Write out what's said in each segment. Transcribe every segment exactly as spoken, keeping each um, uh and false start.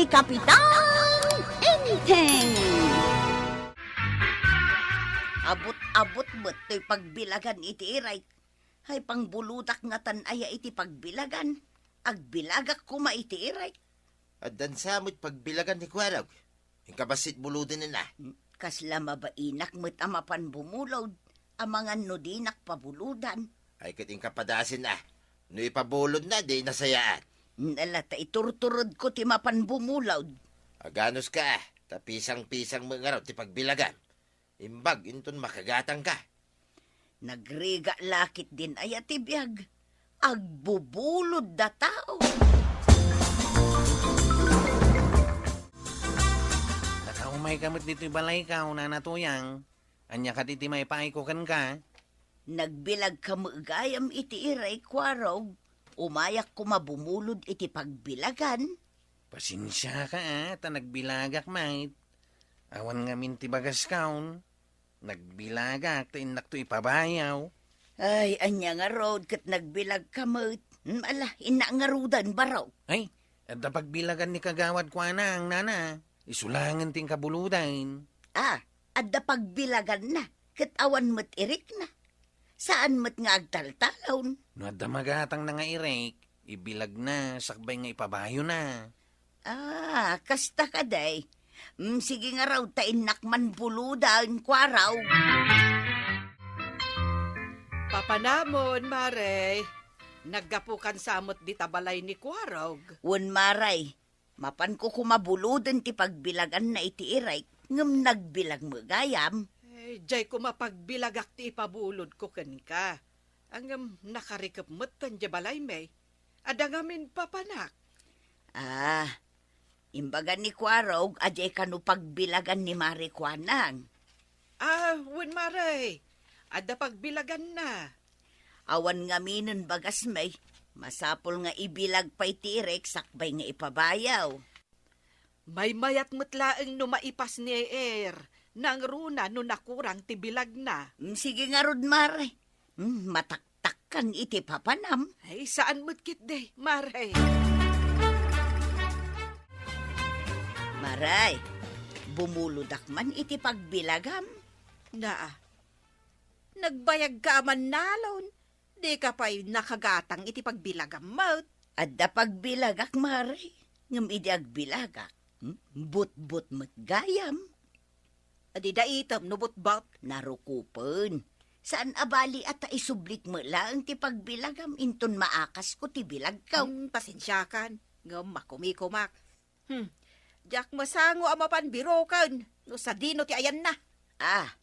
Kapitan Enteng! Abut-abut met toy pagbilagan iti irayk. Hay pangbuludak ngatan aya iti pagbilagan. Agbilagak koma iti irayk. Addan sa met pagbilagan ni Kuarog. Inka bassit buluden na. Kasla mabainak met a mapan bumulod, amangan no dinak pabuludan. Ay ket inka padasen a. No ipabulodna, di nasayaat. Ala ta iturturodko ti mapan bumulod. Aganuska a, ta pisang-pisang met ngarud ti pagbilagam. Imbag inton makagatangka. Nagrigat la ketdin aya ti biag. Agbubulod a tao. Nakaumayka met ditoy balaykaw, Nana Tuyang. Ania kadi ti maipaayko kenka? Nagbilagka met gayam iti irayk, Kuarog. Umayak koma bumulod iti pagbilagan. Pasensiaka a, ta nagbilagak met. Awan ngamin ti bagaskaw. Nagbilagak ta innakto ipabayaw. Ay, ania ngarud ket nagbilagka met. Hmm, ala, innak ngaruden, barok. Ay, adda pagbilagan ni Kagawad Kuanang, Nana. Isu laengen ti inka buludan. Ah, adda pagbilaganna, ket awan met irikna. Saan met nga agtaltalon. No adda magatangna nga irek, ibilagna sakbay nga ipabayona. Ah, kasta kadi. Mm, sige ngarud ta innak man buludan, Kuarog. Papanamon, Mare. Naggapukan sa met dita balay ni Kuarog. Wen, Mare. Mapanko koma buluden ti pagbilaganna iti irayk, ngem nagbilag met gayam. Eh, diay koma pagbilagak ti ipabulodko kenka. Ngem nakarikep metten diay balaymi. Adda ngamin papanak. Ah, imbaga ni Kuarog a diay kano pagbilagan ni Mare Kuanang. Ah, wen, Mare. Adda pagbilaganna. Awan ngaminen bagasmi, masapul nga ibilag pay ti irek sakbay nga ipabayaw. Maymayat met laeng no maipas ni Er, nangruna no nakurang ti bilagna. Mm, sige ngarud, Mare. Mm, mataktakkan iti papanam. Ay, saan met ketdi, Mare. Mare, bumulodak man iti pagbilagam. Naa, nagbayagka a mannalon. Dika pay nakagatang iti pagbilagam met. Adda pagbilagak, Mare, ngem idi agbilagak, hmm, butbot met gayam. Adda item no butbot. Narukopen. Saan a bali a ta isublik met laeng ti pagbilagam inton maakasko ti bilagko. Hmm, pasensiakan, ngem makumikumak. Hmm. Diak masango a mapan biroken no sadino ti ayanna. Ah.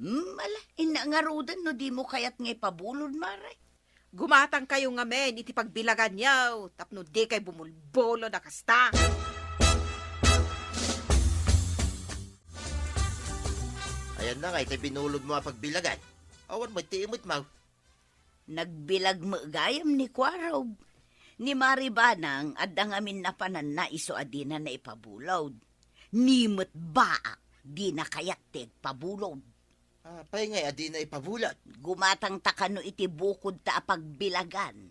Hmm, ala, innak ngaruden no dimo kayat nga ipabulod, Mare. Gumatangkayo ngamin iti pagbilaganyo tapno dikay bumulbulod a kasta. Ayanna ngay ti binulodmo a pagbilagan. Awan met ti imetmo. Nagbilag met gayam ni Kuarog. Ni Mari Banang, adda ngamin napananna isu a dina naipabulod. Ni met baak, dina kayat ti agpabulod. Apay ngay a dina ipabulod? Gumatangta kano iti bukodta a pagbilagan.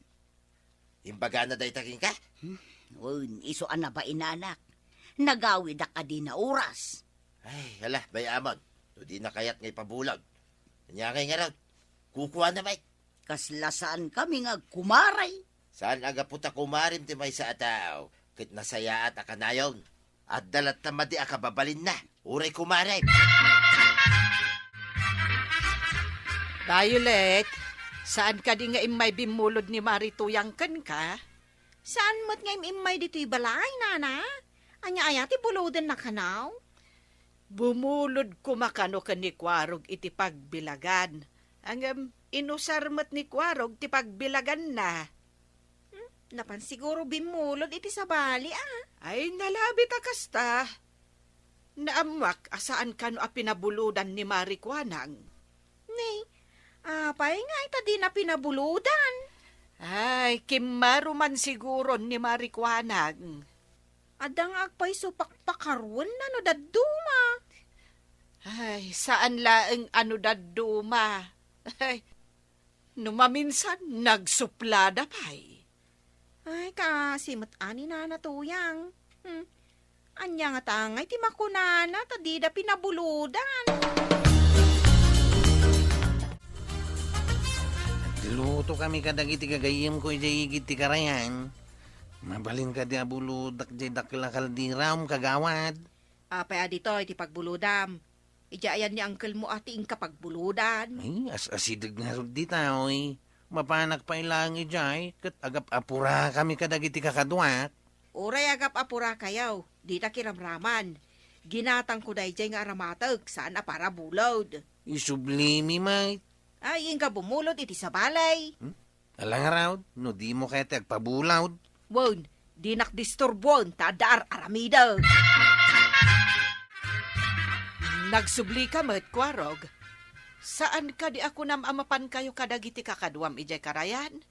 Imbagana dayta kenka? Hmm, wen, isu a nabainanak. Nagawidak a dina oras. Ay, ala, bay-amon. No dina kayat nga ipabulod. Ania ngay ngarud? Kukuana met. Kasla saankami nga agkumaray. Saan a gapu ta kumarim ti maysa a tao, ket nasayaat a kanayon. Adda latta madi a kababalinna. Uray kumarim. Violet, saan kadi nga immay bimmulod ni Mari Tuyang kenka? Saan met nga im-immay ditoy balay, nana? Ania aya ti bulodenna kano? Bumulod koma kano ken ni Kuarog iti pagbilagan. Ngem inusar met ni Kuarog ti pagbilaganna. Hmm, napan siguro bimmulod iti sabali, a? Ay, nalabit a kasta. Naammoak a saan kano a pinabulodan ni Mari Kuanang. Ni, apay ngay ta dina pinabulodan? Ay, kimmaro man siguro ni Mari Kuanang. Adda nga agpayso pakpakaruenna no dadduma. Ay, saan laeng a no dadduma. Ay, no maminsan, nagsuplada pay. Ay, kaasi met a ni Nana Tuyang. Hmm. Ania ngata ngay ti makunana ta dida pinabulodan? Agluto kami kadagiti gagayyemko idiay igid ti karayan. Mabalin kadi a bulodak diay dakkel a kalderam, kagawad? Apay a ditoy ti pagbulodam? Idiay ayan ni angkelmo a ti inka pagbulodan? Ay, as-asideg ngarud dita, oy. Mapanak pay laeng idiay, ket agap-apurakami kadagiti kakaduak. Uray agap-apurakayo, dita kiramraman. Ginatangko daydiay nga aramatek, saan a para bulod. Isublimi met. Ay, inka bumulod iti sabali. Hmm? Ala ngarud, no dimo kayat ti agpabulod. Wen, dinak disturboen ta adda ar-aramidek. Nagsublika met, Kuarog. Saan kadi a kunam a mapankayo kadagiti kakaduam idiay karayan?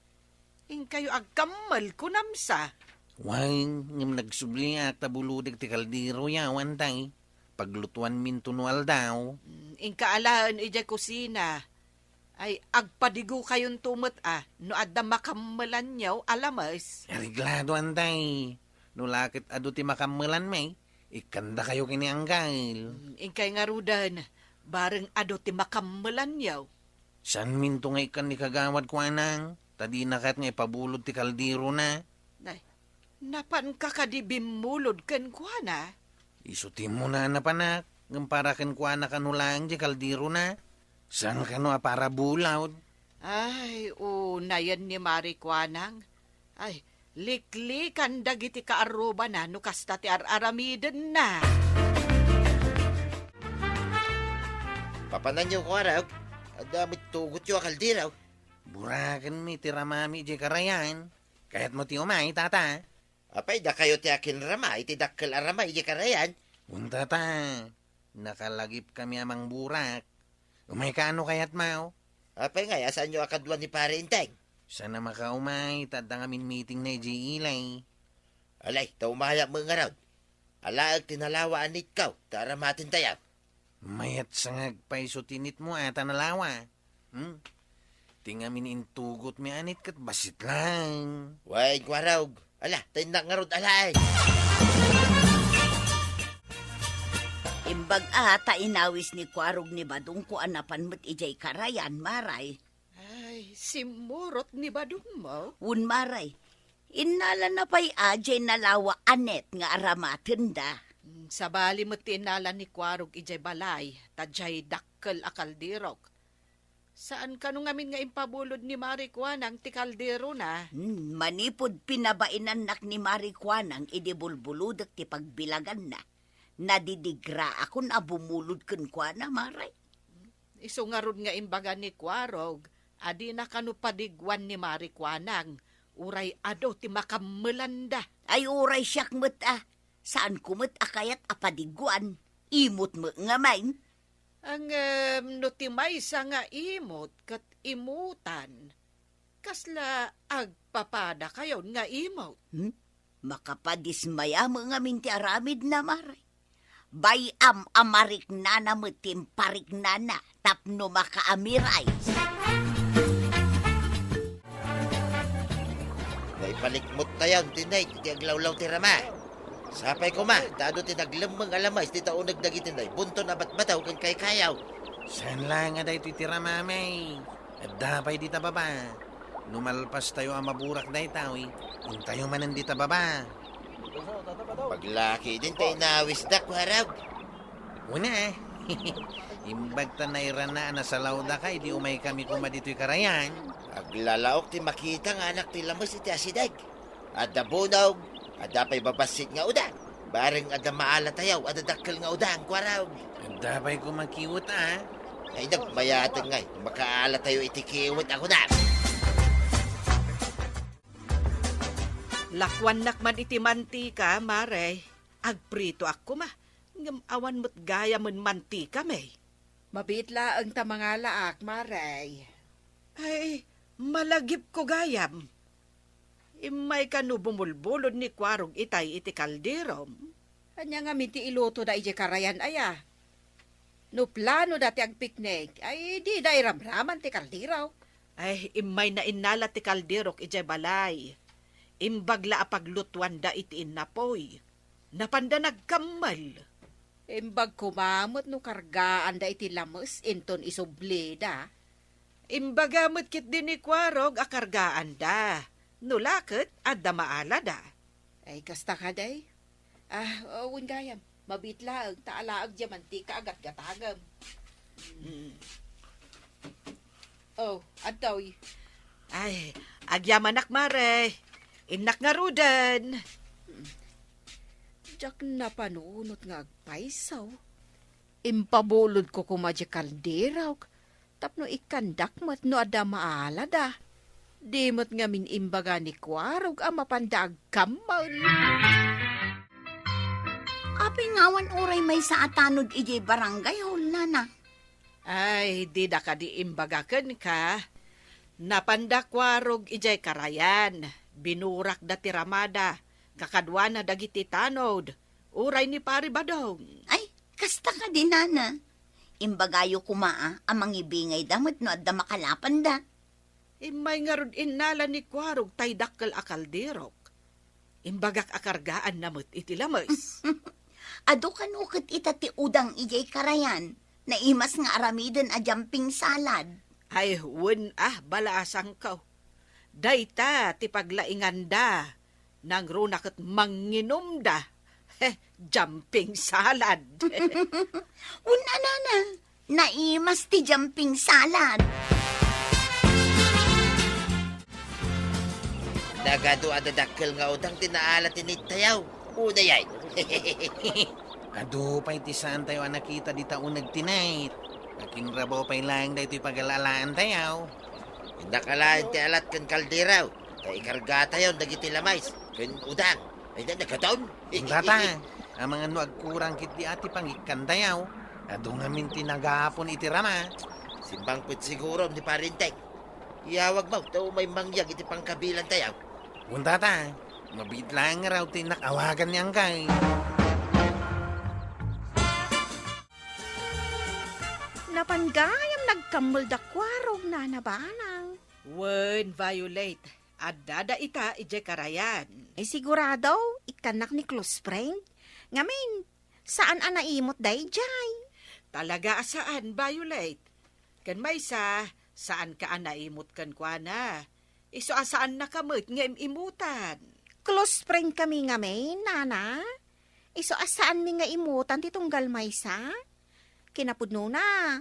Inkayo agkammel, kunam sa. Wen, ngem nagsubliak ta bulodek ti kaldero, yawan tay. Paglutuanminto no aldaw. Mm, inka alaen idiay kusina. Ay, agpadigokayonto met a, no adda makammelanyo a lames. Areglado, antay. No la ket adu ti makammelanmi, ikkandakayo ken ni Anggal. Mm, inkay ngaruden, bareng adu ti makammelanyo. Saanminto nga ikkan ni Kagawad Kuanang, ta dina kayat nga ipabulod ti kalderona. Nay, napanka kadi bimmulod kenkuana? Isu ti immuna a napanak, ngem para kenkuana kano laeng ti kalderona. Saan kano a para bulod? Ay, unayen ni Mari Kuanang. Ay, liklikan dagiti kaarrubana no kasta ti ar-aramidenna. Papananyo, Kuarog, adda met tugotyo a kaldero. Burakenmi ti ramami idiay karayan. Kayatmo ti umay, tata? Apay, dakayo ti akinrama iti dakkel a rama idiay karayan? Wen, tata. Nakalagipkami a mangburak. Umayka no kayatmo. Apay ngay a saanyo a kadua ni Pare Enteng? Saan a makaumay, ta adda ngamin meetingna idiay ilay. Alay, ta umayam met ngarud. Alaek ti nalawa a nitko, ta aramatentayo. Mayat sa nga agpayso ti nitmo a ta nalawa. Hmm? Ti ngamin intugotmi a nit ket bassit laeng. Wen, Kuarog. Ala, ta innak ngarud alaen. Imbag a ta inawis ni Kuarog ni Badongko a napan met idiay karayan, Maray. Ay, simmurot ni Badongmo? Wen, Maray. Innalana pay a diay nalawa a nit nga aramatenda. Mm, sabali met ti innala ni Kuarog idiay balay, ta diay dakkel a kalderok. Saan kano ngamin nga impabulod ni Mari Kuanang ti kalderona? Hmm, manipud pinabainannak ni Mari Kuanang idi bulbulodek ti pagbilaganna, nadidigraakon a bumulod kenkuana, Maray. Isu ngarud nga imbaga ni Kuarog a dina kano padiguan ni Mari Kuanang, uray adu ti makammelanda. Ay, uray siak met a, saanko met a kayat a padiguan. Imot met ngamin. Ngem no ti maysa nga imot ket imutan, kasla agpapadakayon nga imot? Hmm? Makapadismaya met ngamin ti aramidna, Maray. Bay-am a mariknana met ti impariknana tapno makaamiray. Naipalikmottayon ti nit iti aglawlaw ti rama. Sapay koma, ta adu ti naglemmeng a lames ti tauneg dagiti naibunton a batbataw ken kaykayaw. Saan laeng a daytoy ti ramami. Adda pay dita baba. No malpastayo a maburak daytoy, intayo manen dita baba. Paglaki din ta inawisdak, Kuarog. Una, imbag ta nairana a nasalawdaka idi umaykami koma ditoy karayan. Aglalaok ti makita nga anak ti lames iti asideg. Adda bunog, adda pay babassit nga udang. Bareng adda maalatayaw a dadakkel nga udang, Kuarog. Adda pay koma kiwet a. Ay, nagmayateng ngay, makaalatayo iti kiwet a kunam. Lakuannak man iti mantika, Mare. Agpritoak koma, ngem awan met gayamen mantikami. Mabiit laeng ta mangalaak, Mare. Ay, malagipko gayam. Immay kano bumulbulod ni Kuarog itay iti kalderom? Ania ngamin ti ilutoda idiay karayan aya? No planoda ti agpiknik, ay dida iramraman ti kaldero. Ay, immay na innala ti kalderok idiay balay. Imbag la a paglutuanda iti innapoy. Napanda nagkammel. Imbag koma met no kargaanda iti lames inton isublida. Imbaga met ketdi ni Kuarog a kargaanda. No la ket, adda maalada. Ay, kasta kadi. Ah, wen gayam, mabiit laeng, ta alaek diay mantika a gatgatagem. Mm. Oh, adtoy. Ay, agyamanak, Mare. Innak ngaruden. Diak napanunot nga agpayso. Impabulodko koma diay kaldero tapno ikkandak met no adda maalada. Di met ngamin imbaga ni Kuarog a mapanda agkammel. Apay nga awan uray maysa a tanod idiay barangay hall, nana? Ay, dida kadi imbaga kenka? Napanda Kuarog idiay karayan. Binurakda ti ramada, kakaduana dagiti tanod, uray ni Pari Badong. Ay, kasta kadi, nana. Imbagayo koma a, a mangibingayda met no adda makalapanda. Immay ngarud innala ni Kuarog tay dakkel a kalderok. Imbagak a kargaanna met iti lames. Adu kano ket ita ti udang idiay karayan, naimas nga aramiden a jumping salad. Ay, wen a, balaasangko. Dayta ti paglainganda, nangruna ket manginumda. Heh, jumping salad. Wen a, nana, naimas ti jumping salad. Nagadu a dadakkel nga udang ti naala ti night tayo. Unay ay. Adu pay ti saantayo a nakita dita uneg ti night. Akinrabaw pay laeng daytoy pagala-alaantayo. Innak alaen ti alat ken kaldero, ta ikargatayon dagiti lames ken udang. Ay, na, nagkataon. Tata, amangan no agkurang ketdi a ti pangikkantayo. Adu ngamin ti nagapon iti rama. Simmangpet sigurom ni Parinteng. Iyawag mo, ta umay mangyag iti pangkabilantayo. Wen, tata, mabiit laeng nga raw ti innak awagan ni Angkay. Napan gayam nagkammel da Kuarog, Nana Banang. Wen, Violet, adda dayta idiay karayan. Eh, sigurado, ikkannak ni close friend. Ngamin, saan a naimot daydiay? Talaga a saan, Violet. Ken maysa, saanka a naimot kenkuana. Isu a saannaka met nga im-imutan. Close friend kami ngamin, nana. Isu a saanmi nga imutan ti tunggal maysa. Kinapudnona,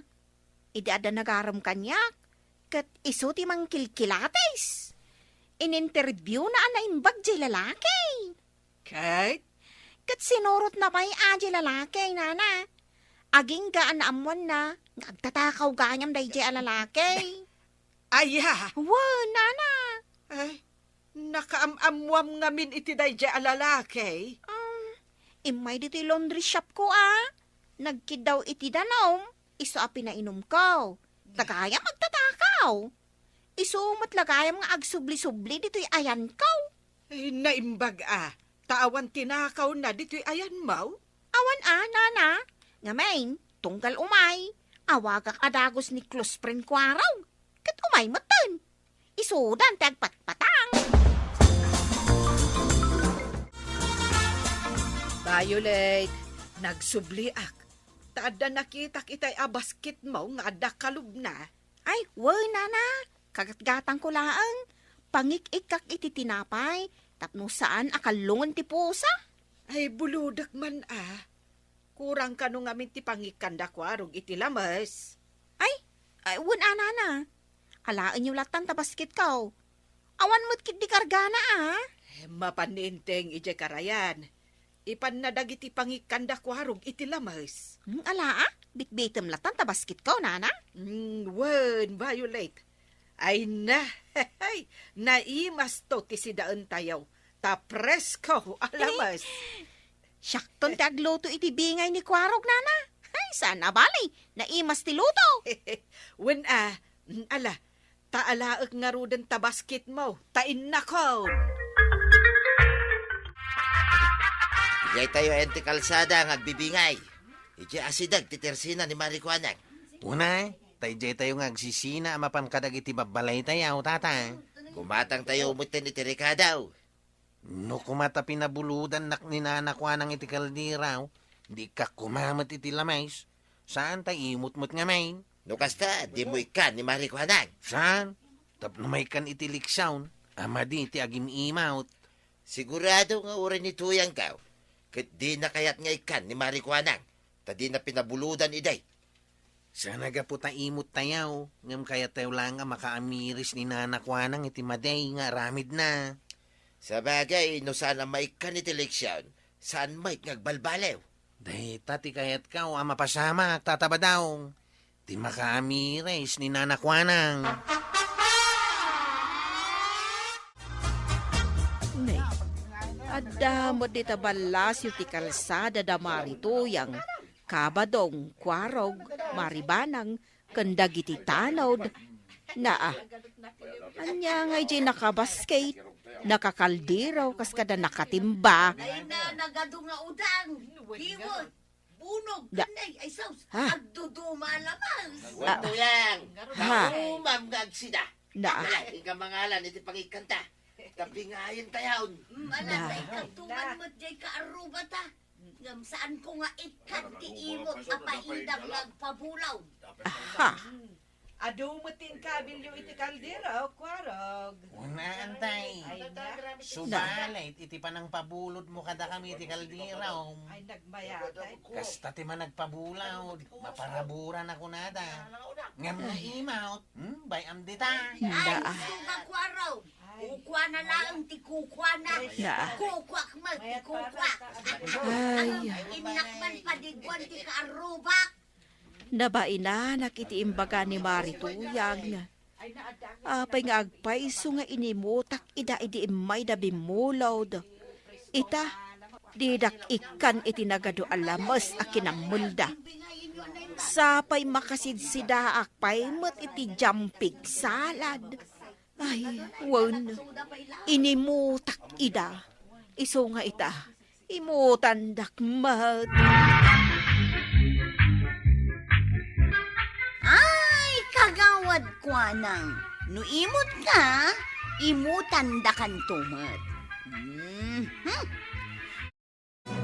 idi adda nagarem kaniak, ket isu ti mangkilkilatis. Ininterviewna a naimbag diay lalaki. Ket? Ket sinurotna pay a diay lalaki, nana. Agingga a naammoanna nga agtatakaw gayam daydiay a lalaki. Aya! Wen, nana. Ay, nakaam-ammoam ngamin iti daydiay a lalaki. Um, immay ditoy laundry shop ko a. Nagkiddaw iti danum, isu a pinainumko. Ta gayam agtatakaw. Isu met la gayam nga agsubli-subli ditoy ayanko. Ay, naimbag a, ta awan tinakawna ditoy ayanmo? Awan a, nana. Ngamin, tunggal umay, awagak a dagus ni close friend Kuarog. Ket umay metten. Isudan ti agpatpatang. Violet, nagsubliak. Ta adda nakitak itay a basketmo nga adda kalubna. Ay, wen, nana. Kagatgatangko laeng. Pangik-ikkak iti tinapay tapno saan a kallongen ti pusa. Ay, bulodek man a. Kurang kano ngamin ti pangikkanda Kuarog iti lames. Ay, ay, wen a, nana. Alaenyo lattan ta basketko. Awan met ketdi kargana a. Eh, mapan ni Enteng idiay karayan. Ipanna dagiti pangikkanda Kuarog iti lames. Hmm, ala a, bitbitem lattan ta basketko, nana. Hmm, wen, Violet. Ay na, naimasto ti sidaentayo. Ta presko a lames. Siakton ti agluto iti bingay ni Kuarog, nana. Ay, saan a bali, naimas ti luto. Wen a, mm, ala, ta alaek ngaruden ta basketmo, ta innakon. Idiay tayo ayan ti kalsada nga agbibingay. Idiay asideg ti tersina ni Mari Kuanang. Una, ta idiay tayo nga agsisina a mapan kadagiti babbalaytayo, tata. Gumatang tayo metten iti rekado. No koma ta pinabulodannak ni Nana Kuanang iti kaldero, di ikkak koma met iti lames. Saan ta imut met ngamin. No kasta, dimo ikkan ni Mari Kuanang. Saan? Tapno maikkan iti eleksion, a madi ti agim-imut. Sigurado nga uray ni Tuyang kaw, ket dina kayat nga ikkan ni Mari Kuanang, ta dina pinabulodan idi. Saan a gapu ta imut tayo, ngem kayat tayo laeng a makaamiris ni Nana Kuanang iti madi nga aramidna. Sabagay, no saan a maikkan iti eleksion, saan met nga agbalbaliw. Dayta ti kayatko a mapasamak, Tata Badong. Ti makaamiris ni Nana Kuanang. Ne, adda met dita ballasyo ti kalsada da Mari Tuyang, Kabadong, Kuarog, Mari Banang, ken dagiti tanod. Naa, ania nga idiay nakabasket, nakakaldero, kas kada nakatimba? Ay na, nagadu nga udang, kiwet, bunog, Da- kanay, ay sus, Ha? agduduma lamas. Ah. Tuyang, Ha? kaumam nga agsida. Na. Ala, ika mangalan iti pangikkanta. Tapingayen tayon. Mm, ala, Na. tay kagtuman met jay kaarrubata. Ngem saanko nga ikkan ti imut a paidam nga agpabulaw. Aha. Mm. Adu met ti inkabilyo iti kaldero, Kuarog. Una, antay. Ay, na. Subalit, iti panangpabulodmo kadakami iti kaldero. Ay, nagmayatay. Kasta ti managpabulaw, maparaburan a kunada. Ngem naimawt, hmm, bay-am dita. Ay, Da. suba, Kuarog. Kukuana laeng ti kukuana. Da. Kukuak met ti kukuak. Ay. Innak man padiguan ti kaarrubak. Nabainanak iti imbaga ni Mari Tuyang. Apay nga agpayso nga inimutak ida idi immayda bimmulod. Ita, didak ikkan iti nagadu a lames a kinammelda. Sapay makasidsidaak pay met iti jumping salad. Ay, wen, inimutak ida. Isu nga ita, imutandak met. Ay, kagawad Kuanang, no imut ka, imutandakanto met. Mhm.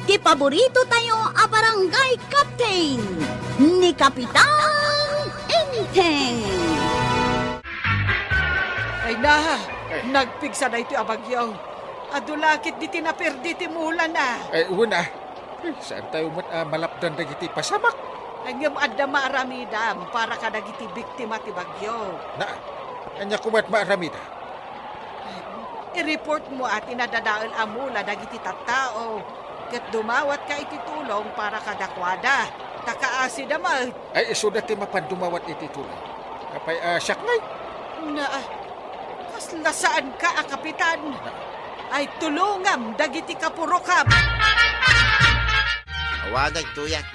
Ti paborito tayo a barangay captain, ni Kapitan Enteng. Ay na, Ay. nagpigsa daytoy a bagyo. Adu la ket diti naperdi ti mulana. Ay, wen a. Eh, saan tayo met a malapdan dagiti pasamak? Ay, ngem adda maaramidam para kadagiti biktima ti bagyo. Na, ania koma met maaramidam? I-report mo a ti nadadael a mula dagiti tattao, ket dumawatka iti tulong para kadakuada, ta kaasida met. Ay, isuda ti mapan dumawat iti tulong. Apay a siak ngay? Na, kasla saanka a kapitan. Ay, tulongam dagiti kapurokam. Awanen, Tuyang.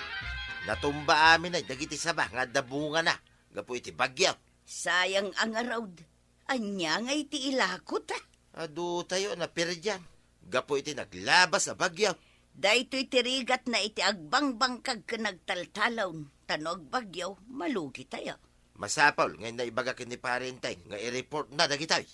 Natumba amin ay dagiti saba nga adda bungana gapu iti bagyo. Sayang a ngarud. Ania ngay ti ilakota? Adu tayo a naperdian gapu iti naglabas a bagyo. Daytoy ti rigatna iti agbangbangkag ken agtaltalon, ta no agbagyo, malugi tayo. Masapul nga inna ibaga ken ni Pare Enteng nga i-report na dagitoy.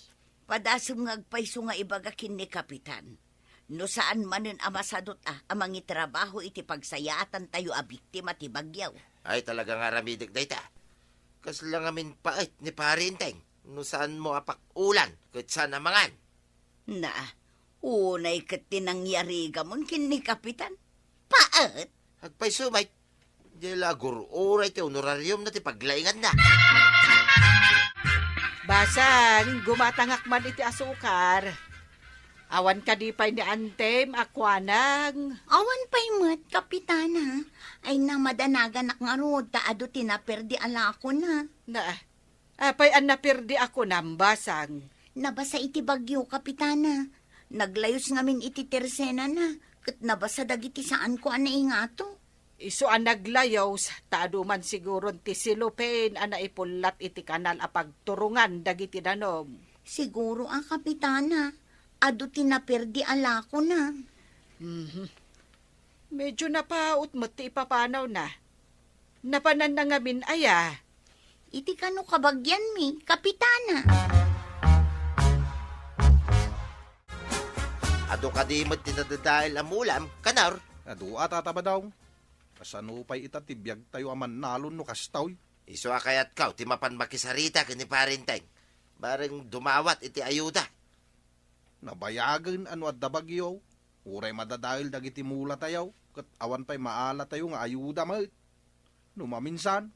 Padasem nga agpayso nga ibaga ken ni Kapitan. No saan manen a masadut a, a mangitrabaho iti pagsayaatan tayo a biktima ti bagyo. Ay, talaga nga aramidek dayta. Kasla ngamin paet ni Pare Enteng no saanmo a pakulan ket saan a mangan. Na, unay ket ti nangyarigamon ken ni Kapitan. Paet? Agpayso met, di la agur-uray ti honorariumna ti paglainganna. Basang, gumatangak man iti asukar. Awan kadi pay ni Antem a kuanang? Awan pay met, Kapitana. Ay, namadanaganak ngarud ta adu ti naperdi a lakona. Na, apay a naperdi a kunam, Basang? Nabasa iti bagyo, Kapitana. Naglayus ngamin iti tersenana, ket nabasa dagiti saanko a naingato. Isu a naglayus, ta adu man siguron ti cellophane a naipullat iti kanal a pagturongan dagiti danum. Siguro a, Kapitana, adu ti naperdi a lakona. Mhm. Medyo napaut met ti ipapanawna. Napananna ngamin aya? Iti kano kabagianmi, Kapitana. No kadi met ti nadadael a mulam, kanor? Adu a, Tata Badong. Kasano pay ita ti biagtayo a mannalon no kastoy? Isu a kayatko ti mapan makisarita ken ni Parenteng. Bareng dumawat iti ayuda. Nabayagen a no adda bagyo, uray madadael dagiti mulatayo, ket awan pay maalatayo nga ayuda met. No maminsan,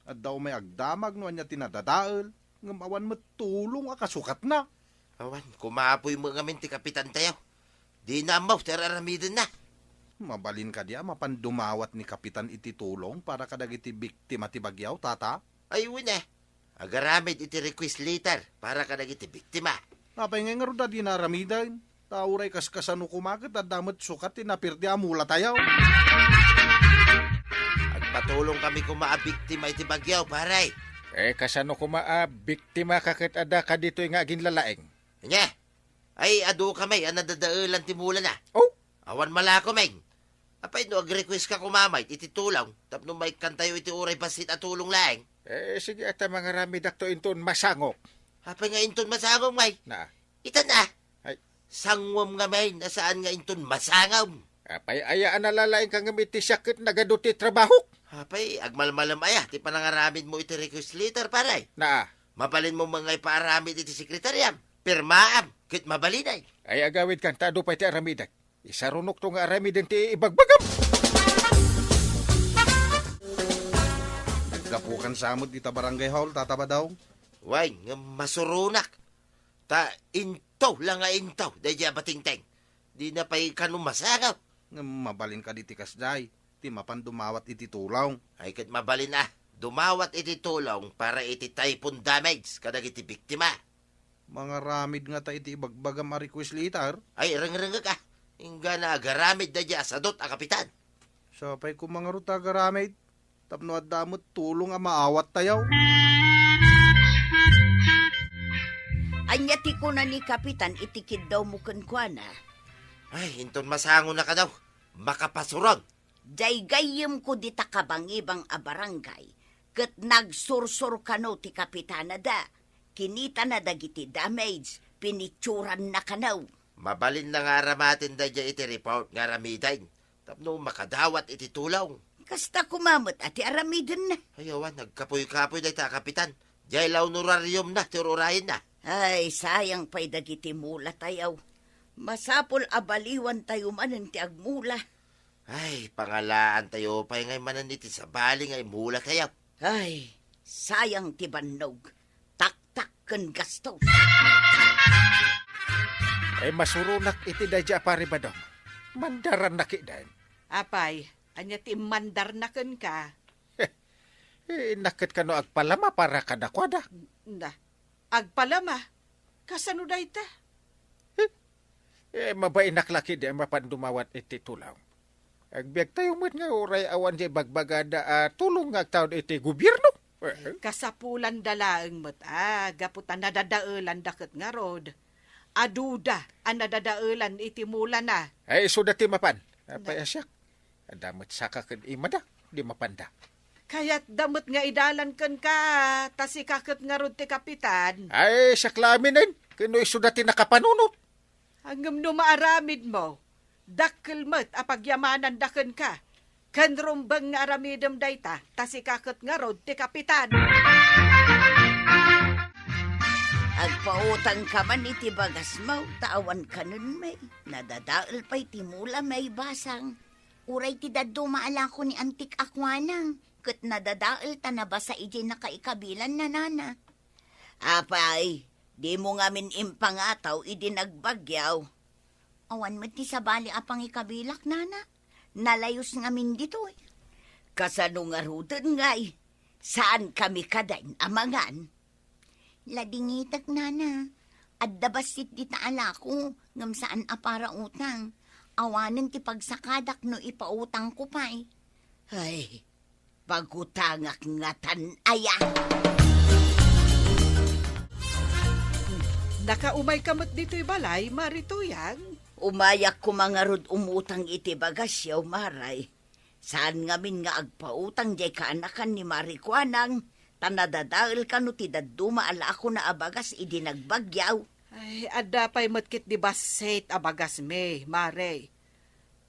adda umay agdamag no ania ti nadadael, ngem awan met tulong a kasukatna. Awan, kumapoy met ngamin ti kapitantayo. Dina ammo ti ar-aramidenna. Mabalin kadi a mapan dumawat ni Kapitan iti tulong para kadagiti biktima ti bagyo, Tata? Ay, wen a. Agaramid iti request letter para kadagiti biktima. Apay ngay ngarud a dina aramiden? Ta uray kaskasano koma ket adda met sukat ti napirdi a mulatayo. Agpatulong kami koma a biktima iti bagyo, pare. Eh, kasano koma a biktima ka ket adda kaditoy nga aginlalaing? Ania? Ay, adu kami a nadadaelan ti mulana. Oh? Awan malako, Meng. Apay no agrequest ka koma met iti tulong tapno maikkantayo iti uray bassit a tulong laeng? Eh, sige, ta mangaramidakto inton masangok. Apay nga inton masangom, Meng? Na. Itan a. Ay. Sangom nga, Meng, a saan nga inton masangom. Apay aya a nalalaing ka ngem iti siak ket nagadu ti trabahok? Apay, agmalmalem aya ti panangaramid mo iti request letter, pare? Na. Mabalin mo man nga ipaaramid iti sekretariam. Pirmaam, ket mabalin ay. Ay, agawid kan, ta adu pay ti aramidek. Isarunokto nga aramiden ti ibagbagam. Naggapukan sa met ita barangay hall, Tata Badong? Wen, nga masuronak. Ta into la nga into, daydiay a batingteng. Dina pay kano masangom. Ngem mabalin kadi ti kasdiay, ti mapan dumawat iti tulong. Ay, ket mabalin a, dumawat iti tulong para iti typhoon damage kadagiti biktima. Mangaramid ngata iti ibagbagam a request letter? Ay, rengrengek a. Inggana agaramid daydiay a sadut a kapitan. Sapay koma ngarud ta agaramid, tapno adda met tulong a maawattayo. Ania ti kuna ni Kapitan iti kiddawmo kenkuana? Ay, inton masangonaka daw, makapasuron. Jay gayyemko dita kabangibang a barangay, ket nagsursor kano ti kapitanada. Kinitana dagiti damage, pinicturanna kano. Mabalinna nga aramaten daydiay iti report nga aramiden tapno makadawat iti tulong. Kasta koma met a ti aramidenna. Ay, awan, nagkapuy-kapuy dayta a kapitan. Jay la honorariumna ti ur-urayenna. Ay, sayang pay dagiti mulatayo. Masapul a baliwantayo manen ti agmula. Ay, pangalaantayo pay ngay manen iti sabali nga imulatayo. Ay, sayang ti bannog. Taktak ken gastos. Ay, masuronak iti daydiay a pare Badong. Mandaranna kiden. Apay, ania ti immandarna kenka? Eh, innak ket kano agpalama para kadakuada? Na, agpalama? Kasano dayta? Eh, mabainak la kidi a mapan dumawat iti tulong. Agbiagtayo met nga uray awan jay bagbagada a tulong nga agtaud iti gobierno. Eh, kasapulanda laeng met a gapu ta nadadaelanda ket ngarud. Aduda a nadadaelan iti mulana. Ay, isuda ti mapan. Apay a siak? Adda met saka ken imada, di mapanda. Kayatda met nga idalan kenka, ta sika ket ngarud ti kapitan. Ay, siak la aminen, ken no isuda ti nakapanunot. Ngem no maaramidmo, dakkel met a pagyamananda kenka, ken rumbeng nga aramidem dayta, ta sika ket ngarud ti kapitan. Agpautangka man iti bagasmo, ta awan kanen, May. Nadadael pay ti mula, May, basang. Uray ti dadduma a lako ni Antik a kuanang, ket nadadael ta nabasa idiay nakaikabilan na nana. Apay, dimo ngamin impangataw idi nagbagyaw? Awan met ti sabali a pangikabilak, nana. Nalayos ngamin ditoy. Kasano ngaruden ngay? Saan kami kadayn a mangan? Ladingitek, nana. Adda bassit dita a lako, ngem saan a para utang. Awanen ti pagsakadak no ipautangko pay. Ay, pagutangak ngatan aya. Nakaumayka met ditoy balay, Mari Tuyang? Umayak koma ngarud umutang iti bagasyo, Maray. Saan ngamin nga agpautang jay kaanakan ni Mari Kuanang, ta nadadael kano ti dadduma a lakona a bagas idi nagbagyaw. Ay, adda pay met ketdi bassit a bagasmi, Mare.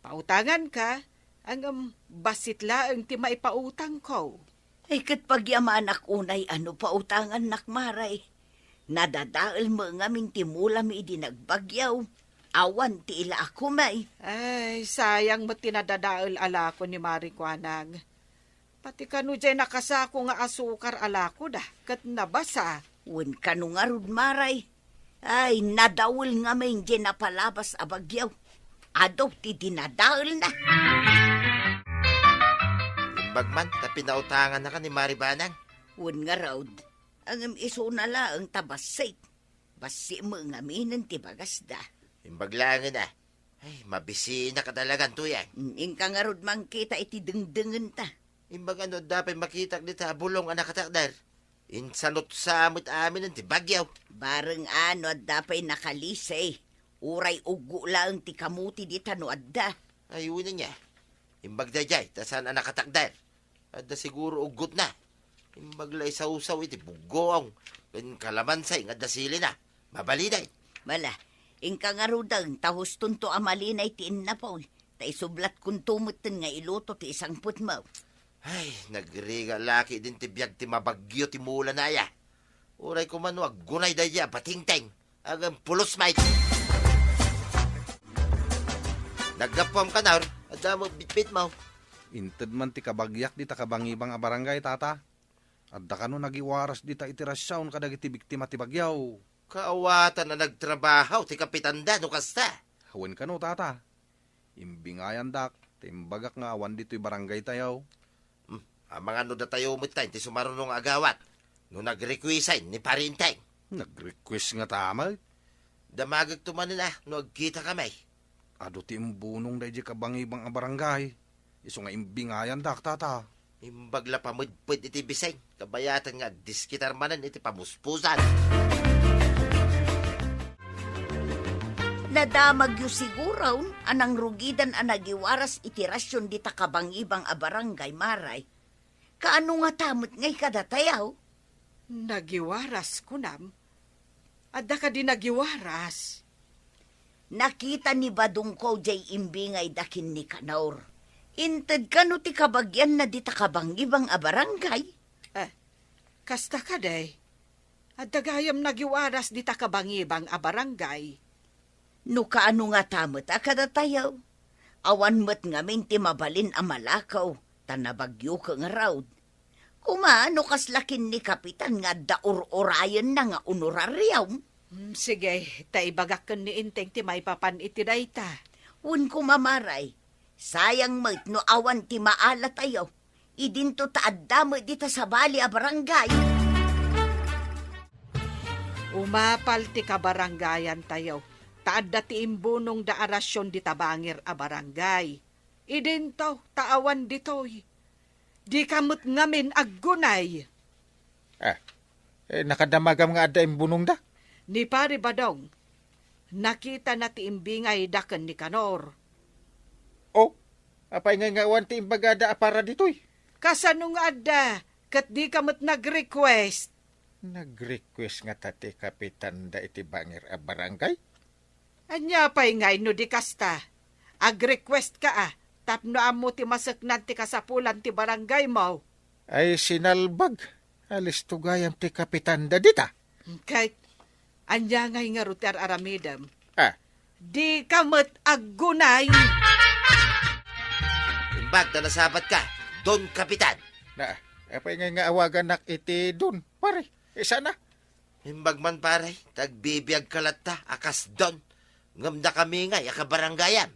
Pautanganka, ngem bassit laeng ti maipautangko. Ay, ket pagyamanak unay a no pautangannak, Mare. Nadadael met ngamin ti mulami idi nagbagyo. Awan ti ilaak, Mare. Ay, sayang met ti nadadael a lako ni Mare Kuanang. Pati kano jay nakasako nga asukar a lakoda, ket nabasa. Wen kano ngarud, Mare. Ay, nadawel ngamin jay napalabas a bagyo. Adu ti dinadaelna. Imbag man ta pinautangannaka ni Mare Banang. Wen ngarud, ngem isuna laeng ta bassit. Bassit met ngaminen ti bagasda. Imbag laengen a. Ay, mabisinak a talagan, Tuyang. Mm, inka ngarud mangkita iti dengdengenta. Imbag a no adda pay makitak dita a bulong a nakatakder. Insanutsa met aminen ti bagyo. Bareng a no adda pay nakalisi. Uray uggo laeng ti kamuti dita no adda. Ay, wen ania. Imbag daydiay, ta saan a nakatakder. Adda siguro uggotna. Imbag la isawsaw iti buggoong ken kalamansi nga adda silina. Mabalinen. Mala, inka ngaruden ta hustonto a malinay ti innapoy, ta isublatkonto metten nga iluto ti isangpetmo. Ay, nagrigat la ketdin ti biag ti mabagyo ti mulana aya. Uray koma no aggunay daydiay a batingting. Agem pulos, Mike. Naggapuam, Kanor, adda met bitbitmo. Inted man ti kabagiak dita kabangibang a barangay, Tata. Adda kano nagiwaras dita iti rasion kadagiti biktima ti bagyo? Kaawatan a nagtrabaho ti kapitanda no kasta. Wen kano, Tata. Imbingayandak, ta imbagak nga awan ditoy barangaytayo. Hmm, amangan no datayo metten ti sumaruno nga agawat, no nagrequest ni Pari Enteng. Nagrequest ngata met? Damagekto manen a no agkitakami. Adu ti imbunong daydiay kabangibang a barangay, isu nga imbingayandak, Tata. Imbag la pamedped iti bising, kabayatan nga agdiskitar manen iti pamuspusan. Nadamagyo siguron a nangrugidan a nagiwaras iti rasion dita kabangibang a barangay, Mare. Kaano ngata met ngay kadatayo? Nagiwaras, kunam? Adda kadi nagiwaras? Nakita ni Badongko jay imbingayda ken ni Kanor. Inted kano ti kabagianna dita kabangibang a barangay? Eh, kasta kadi? Adda gayam nagiwaras dita kabangibang a barangay. No kaano ngata met a kadatayo? Awan met ngamin ti mabalin a malakaw, ta nabagyoka ngarud. Koma no kasla ken ni Kapitan nga adda ur-urayenna nga honorarium. Hmm, sige, ta ibagak ken ni Enteng ti maipapan iti dayta. Wen koma, Mare, sayang met no awan ti maalatayo. Idinto ta adda met dita sabali a barangay. Umapal ti kabarangayantayo, ta adda ti imbunongda a rasion dita bangir a barangay. Idinto ta awan ditoy. Dika met ngamin aggunay. Ah, eh, nakadamagam nga adda imbunongda? Ni Pari Badong, nakitana ti imbingayda ken ni Kanor. Oh, apay ngay nga awan ti imbagada a para ditoy? Kasano nga adda, ket dika met nag-request? Nag-request ngata ti kapitanda iti bangir a barangay? Ania pay ngay no di kasta? Ag-request ka a, tapno ammo ti maseknan ti kasapulan ti barangaymo. Ay, sinalbag. Alisto gayam ti kapitanda dita. Ket ania ngay ngarud ti ar-aramidem? Ah. Dika met aggunay. Imbag ta nasabatka, Don Kapitan. Na, apay ngay nga awaganak iti Don, pare? Isana? Imbag man, pare, ta agbibiagka latta a kas Don. Ngem dakami ngay a kabarangayam.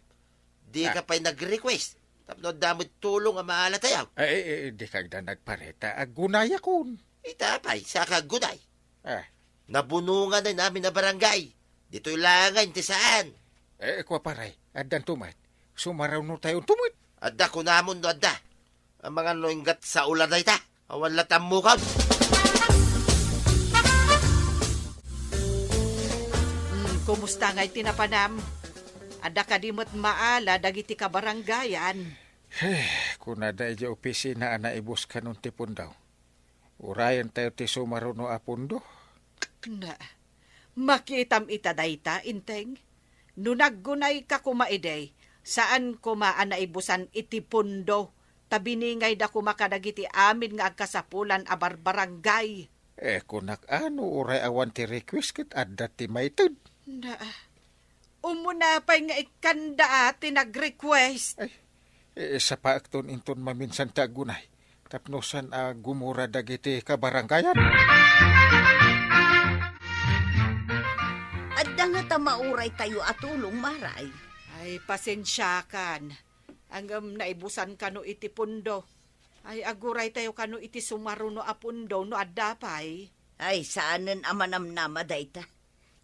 Dika Ah. pay nag-request tapno adda met tulong a maalatayo. Ay, eh, eh, dika agdanag, pare, ta aggunayakon. Ita pay, saka aggunay. Ah. Nabunongan amin a barangay. Ditoy laengen ti saan. Eh, kua, pare, addanto met. Sumarunotayo unto met. Adda kunamon no adda. Amangan no inggat sao la dayta. Awan la ti ammokon. Hmm, kumusta ngay ti napanam? Adda kadi met maala dagiti kabarangayan? Eh, kunada idiay opisina a naibus kanon ti pundo. Urayentayo ti sumaruno a pundo. Na, Makitam ita dayta, Inteng. No naggunayka koma idi, saan koma a naibusan iti pundo, ta biningayda koma kadagiti amin nga agkasapulan a barbarangay. Eh, kunak, ano, uray awan ti request ket adda ti maited. Na, umuna pay nga ikkanda a ti nag-request. Ay, eh, sapaekton inton maminsan ti aggunay. Tapno saan a gumura dagiti kabarangayan. Adda nga ta mauraytayo a tulong, Maray. Ay, pasensiakan. Ngem naibusan kano iti pundo. Ay, aguraytayo kano iti sumaruno a pundo no adda pay. Ay, saanen a manamnama dayta.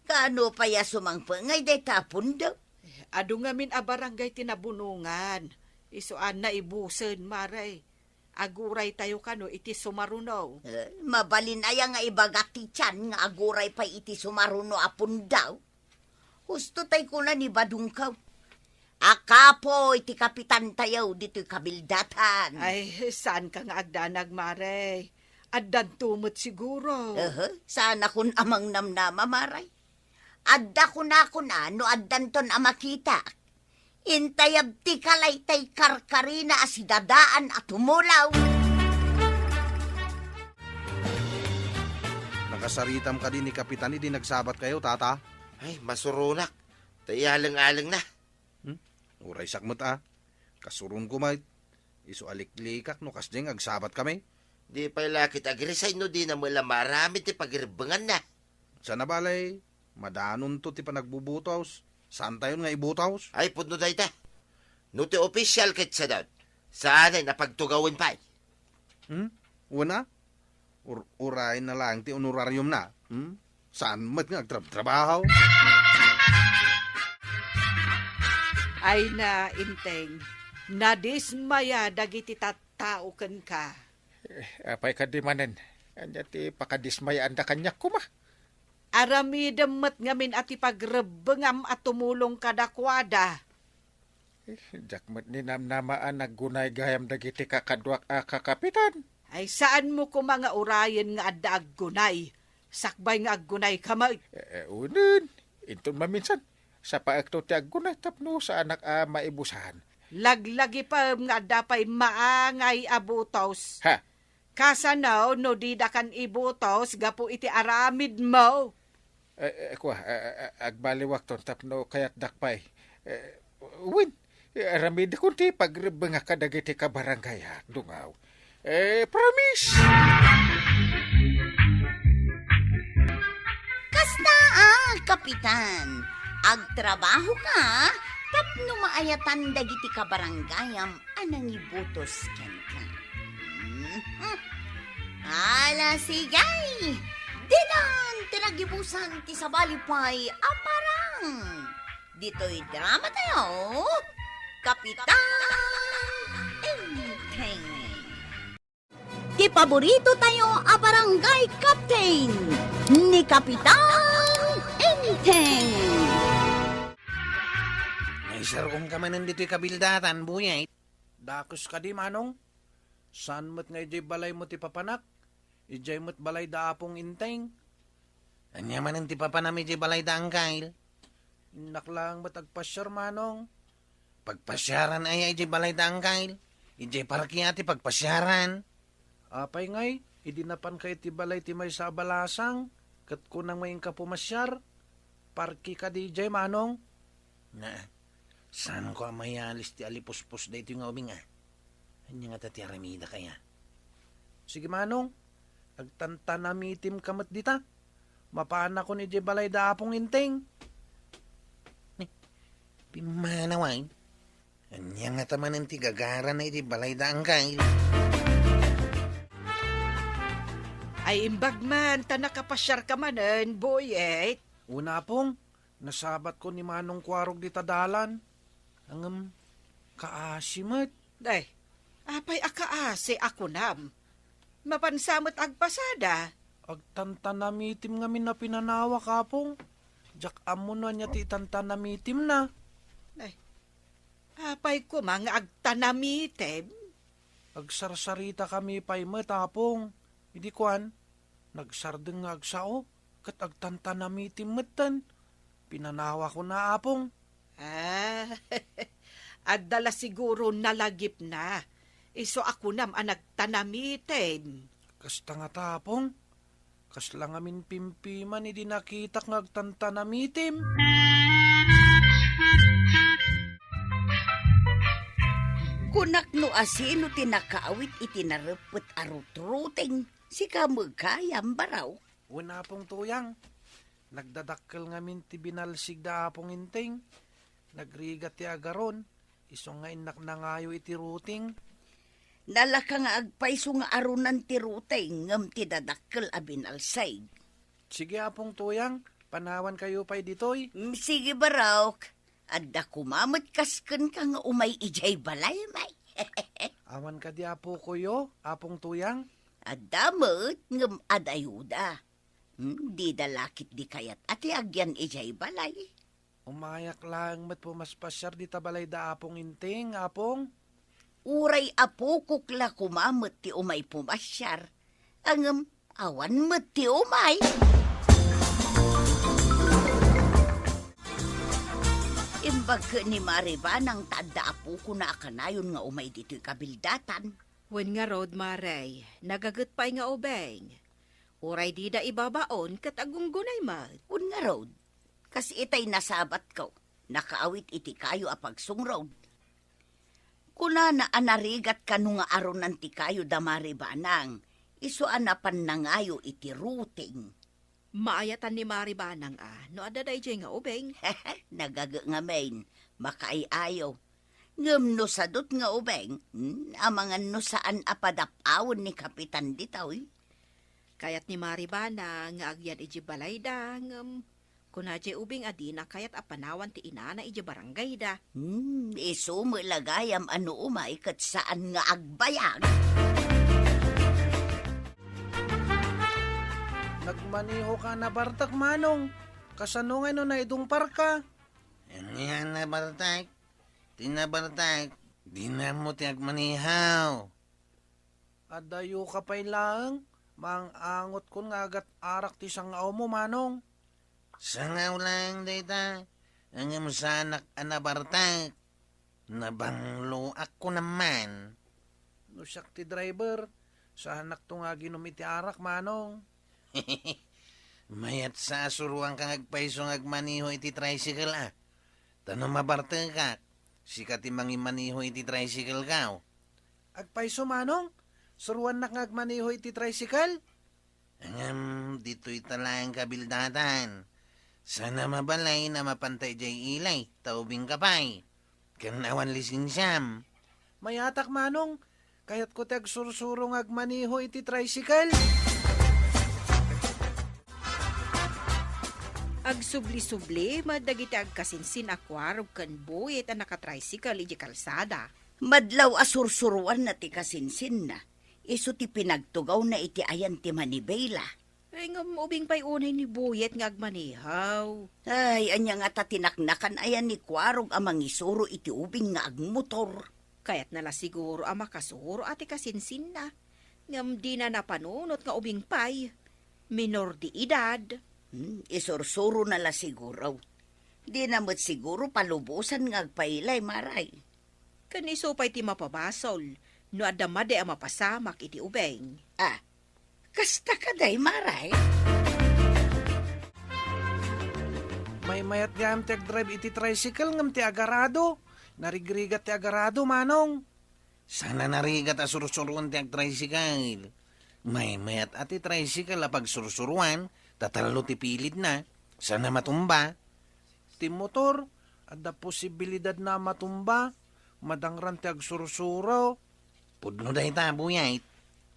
Kaano pay a sumangpet ngay dayta a pundo? Adu ngamin a barangay ti nabunongan. Isu a naibusen, Maray. Aguraytayo kano iti sumaruno. Eh, mabalin aya nga ibaga ti tian nga aguray pay iti sumaruno a pundo? Husto tay kuna ni Badungkaw. Akapo iti kapitantayo ditoy kabildatan. Ay, saanka nga agdanag, Maray. Addanto met siguro. Aha, saanakon a mangnamnama, Maray. Adda kunakon a no addanton a makita. Intayab ti kalaytay karkarina a sidadaan a tumulaw. Nakasaritam kadi ni Kapitan idi nagsabatkayo, Tata? Ay, masuronak. Ta iyaleng-aleng na. Hmm? Uray sakmet a. Kasuronko met. Isu a liklikak no kasdiay nga agsabatkami. Di pay la ket agrisay no dina met la maaramid ti pagrebbenganna. Saan a bale, madanonto ti panagbubutos. Saantayon nga ibutos? Ay, pudno dayta. No ti official ket sadot, saanen a pagtugawen pay. Hmm? Wen a? Ur-, urayen na laeng ti honorariumna. Hmm? Saan met nga agtrabtrabaho? Ay na, Inteng, nadismaya dagiti tattao kenka. Eh, apay kadi manen? Ania ti pakadismayaanda kaniak koma? Aramidem met ngamin a ti pagrebbengam a tumulong kadakuada. Eh, diak met ninamnama a naggunay gayam dagiti kakaduak a kakapitan. Ay, saanmo koma nga urayen nga adda aggunay, sakbay nga aggunayka met. Eh, eh, unen, inton maminsan, sapaekto ti aggunay tapno saanak a maibusan. Laglagipem nga adda pay maangay a butos. Ha? Kasano no didakan ibutos gapu iti aramidmo? Eh, eh, kua, eh, eh, agbaliwakton tapno kayatdak pay. Eh, wen, eh, aramidakon ti pagrebbengak kadagiti kabarangayak, dungaw. Eh, promise! Kasta a, Kapitan. Agtrabahoka tapno maayatan dagiti kabarangayam a nangibutos kenka. Mhm. Ala, sige! Ditan ti nagibusan ti sabali pay a parang. Ditoy drama tayo, Kapitan Enteng. Ti paborito tayo a barangay captain, ni Kapitan Enteng. Naisar-ongka manen ditoy kabildatan, Buyay. Dakes kadi, Manong? Saan met nga idiay balaymo ti papanak? Idiay met balay da Apong Enteng. Ania manen ti papanam idiay balay da Angkail? Innak laeng met agpasiar, Manong. Pagpasiaran aya idiay balay da Angkail? Idiay parke a ti pagpasiaran. Apay ngay, idi napanka iti balay ti maysa a balasang, ket kunam nga inka pumasiar? Parke kadi idiay, Manong? Na, saanko a mayalis ti alipuspos daytoy nga ubing a? Ania ngata ti aramidak aya? Sige, Manong, agtantanamitimka met dita. Mapanakon idiay balay da Apong Enteng. Ni, pimmanaw ay. Ania ngata manen ti gagarana idiay balay da Angkail? Ay, imbag man ta nakapasiarka manen, Boyet. Una, Apong, nasabatko ni Manong Kuarog dita dalan. Ngem, kaasi met. Ay, apay a kaasi a kunam? Mapansa met agpasada. Agtantanamitim ngamin a pinanawak, Apong. Diak ammo no ania ti itantanamitimna. Ay, apay koma nga agtanamitim? Agsarsaritakami pay met, Apong. Idi kuan, nagsardeng nga agsao. Ket agtantanamitim metten. Pinanawakon a, Apong. Ah, adda la siguro nalagipna. Isu a kunam a nagtanamitim. Kasta ngata, Apong. Kasla ngamin pimpiman idi nakitak nga agtantanamitim. Kunak no asino ti nakaawit iti nareppet a rutruteng, sika met gayam, Baraw. Wen, Apong Tuyang, nagdadakkel ngamin ti binalsig da Apong Inting. Nagrigat ti agaron, isu nga innak nangayo iti ruting. Nalaka nga agpayso nga arunan ti ruting ngem ti dadakkel a binalsig. Sige, Apong Tuyang, panawankayo pay ditoy. Mm, sige, Barok. Adda koma met kas kenka nga umay idiay balay, may. Awan kadi a pukoyo, Apong Tuyang? Adda met, ngem adayuda. Hmm, dida la ketdi kayat a ti agyan idiay balay. Umayak laeng met pumaspasiar dita balay da Apong Inting, Apong. Uray a pukok la koma met ti umay pumasiar, ngem awan met ti umay. Imbag ket ni Mari Banang ta adda a pukona a kanayon nga umay ditoy kabildatan. Wen ngarud, Mari, nagaget pay nga ubing. Uray dida ibabaon ket agunggunay met. Wen ngarud, kas itay nasabatko, nakaawit iti kayo a pagsungrod. Kunana a narigat kano nga arunan ti kayo da Mari Banang, isu a napan nangayo iti ruting. Maayatan ni Mari Banang a no adda daydiay nga ubing. Nagaget ngamin, makaay-ayo. Ngem no sadut nga ubing, hmm, amangan no saan a padap-awen ni Kapitan ditoy. Kayat ni Mari Banang nga agyan idiay balayda, ngem kuna diay ubing a dina kayat a panawan ti inana idiay barangayda. Hmm, isu met la gayam a no umay ket saan nga agbayag. Nagmanehoka a nabartek, Manong. Kasano ngay no naidungparka? Ania a nabartek? Ti nabartek, dina ammo ti agmaneho. Adayoka pay laeng, maang-angotkon nga agat-arak ti sangawmo, Manong. Sangaw laeng dayta, ngem saanak a nabartek. Nabangloak kunam man. No siak ti driver, saanakto nga aginom iti arak, Manong. Mayat sa a suroanka nga agpayso nga agmaneho iti tricycle, a. Ta no mabartekak, sika ti mangimaneho iti tricycle-ko. Agpayso, Manong? Suroannak nga agmaneho iti tricycle? Ngem ditoy ta laeng kabildatan. Saan a mabalin a mapanta idiay ili, ta ubingka pay. Ken awan lisensiam. Mayatak, Manong. Kayatko ti agsursuro nga agmaneho iti tricycle. Agsubli-subli met dagiti agkasinsin a kuarog ken buyit a nakatricycle idiay kalsada. Madlaw a sursuroanna ti kasinsinna, isu ti pinagtugawna iti ayan ti manibela. Ay, ngem ubing pay unay ni buyit nga agmaneho. Ay, ania ngata ti naknakan ayan ni kuarog a mangisuro iti ubing nga agmotor? Kayatna la siguro a makasuro a ti kasinsinna. Ngem dina napanunot nga ubing pay. Minor de edad. Hmm, isursurona la siguro. Dina met siguro palubosan nga agpailay, Maray. Ken isu pay ti mapabasol no adda madi a mapasamak iti ubing. Ah, kasta kadi, Maray? Maymayat gayam ti agdrive iti tricycle ngem ti agarado. Narigrigat ti agarado, Manong. Saan a narigat a sursuroen ti agtricycle. Maymayat a ti tricycle a pagsursuroan, ta tallo ti pilidna. Saan a matumba. Ti motor, adda posibilidadna a matumba, madangran ti agsursuro. Pudno dayta, Buyit.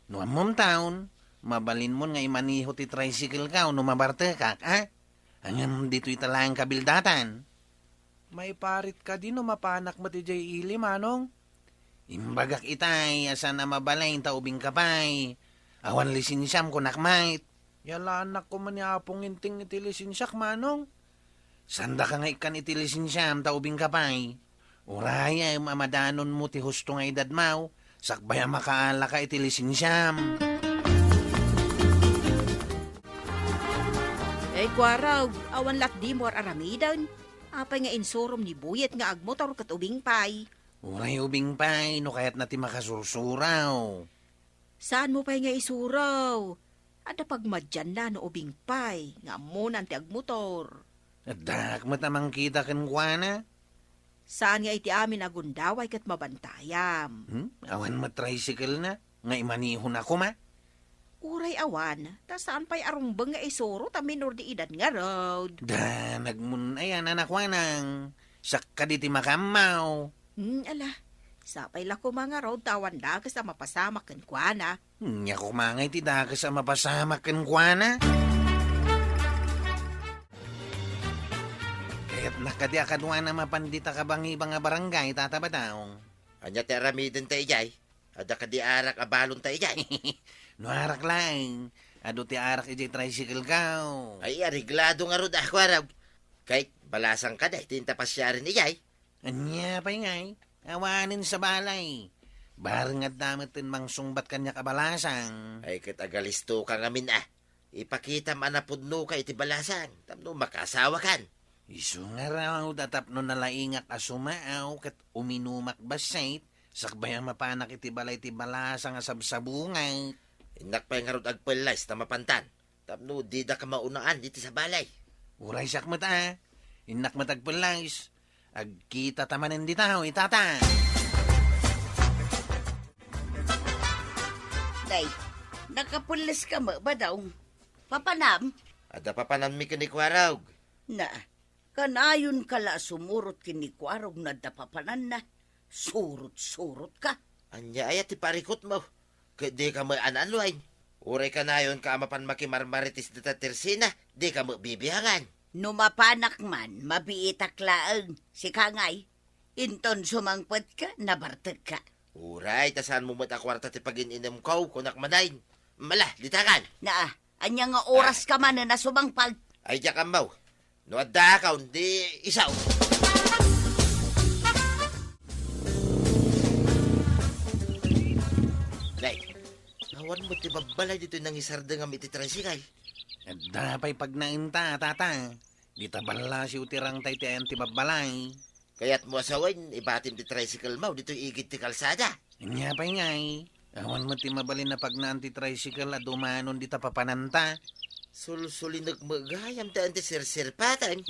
No ammom taon, mabalinmon nga imaneho ti tricycle-ko no mabartekak, a? Ngem ditoy ta laeng kabildatan. Maiparit kadi no mapanak met idiay ili, Manong? Imbagak itay a saan a mabalin ta ubingka pay. Awan lisensiam, kunak met. Yalaannak koma ni Apong Inting iti lisensiak, Manong. Saandaka nga ikkan iti lisensiam ta ubingka pay. Urayem a madanonmo ti husto nga edadmo, sakbay a makaalaka iti lisensiam. Kuarog, awan lat dimo ar-aramiden. Apay nga insurom ni Buyet nga agmotor ket ubing pay? Uray ubing pay, no kayatna ti makasursuraw. Saanmo pay nga isuraw? Adda pagmadianna no ubing pay nga ammonan ti agmotor. Addaak met a mangkita kenkuana. Saan nga iti amin a gundaway ket mabantayam. Hmm? Awan met tricycle na, nga imanihon a koma? Uray awan, ta saan pay a rumbeng nga isuro ta minor de edad ngarud. Da, nagmun-ayan a nakuanang, sakka di ti makammaw. Hmm, ala, sapay la koma ngarud ta awan dakes a mapasamak kenkuana. Nia koma nga iti dakes a mapasamak kenkuana. Kayatna kadi a kaduana mapan dita kabangibang a barangay, Tata Badong. Ania ti aramidenta idiay? Adda kadi arak a balonta idiay? No arak laeng, adu ti arak idiay tricycle kaw. Ay, areglado ngarud a kuarog. Kay, balasang kadi ti inta pasiaren idiay? Ania pay ngay? Awanen sa balay. Bareng adda met ti mangsungbat kaniak a balasang. Ay, ket agalisto ka ngamin a. Ipakitam a napudno ka iti balasang, tapno makaasawa kan. Isu ngarud a tapno nalaingak a sumaaw ket uminumak bassit, sakbay a mapanak iti balay ti balasang a sabsabunget. Innak pay ngarud agpellayes ta mapantan, tapno dida ka maunaan iti sabalay. Uray siak met a, innak met agpellayes. Agkita ta manen dita, o itata. Day, nakapelles ka met, Badong. Papanam? Adda papananmi ken ni Kuarog. Na, kanayon ka la a sumurot ken ni Kuarog no adda papananna. Surot-surot ka. Ania aya ti parikutmo? Ket di ka met an-annuayen. Uray kanayon ka a mapan makimarmarites dita Tersina, di ka met bibiangan. No mapanak man, mabiitak laeng. Sika ngay, inton sumangpet ka, nabartek ka. Uray, ta saan mo met a kuarta ti pagin-inemko, kunak manen. Mala, ditakan. Naa, ania nga oras ka manen a sumangpet? Ay, diak ammo. No adda akon, di isaw. Day, awan met ti babbalay ditoy nangisardengam iti tricycle. Adda pay pagnaenta, tata. Dita ballasiw ti rangtay ti ayan ti babbalay. Kayatmo a sawen, ibatim ti tricycle mo ditoy igid ti kalsada. Ania pay ngay? Awan met ti mabalin a pagnaan ti tricycle a dumanon dita papananta. Sulsulinek met gayam ta enti sirsirpatek.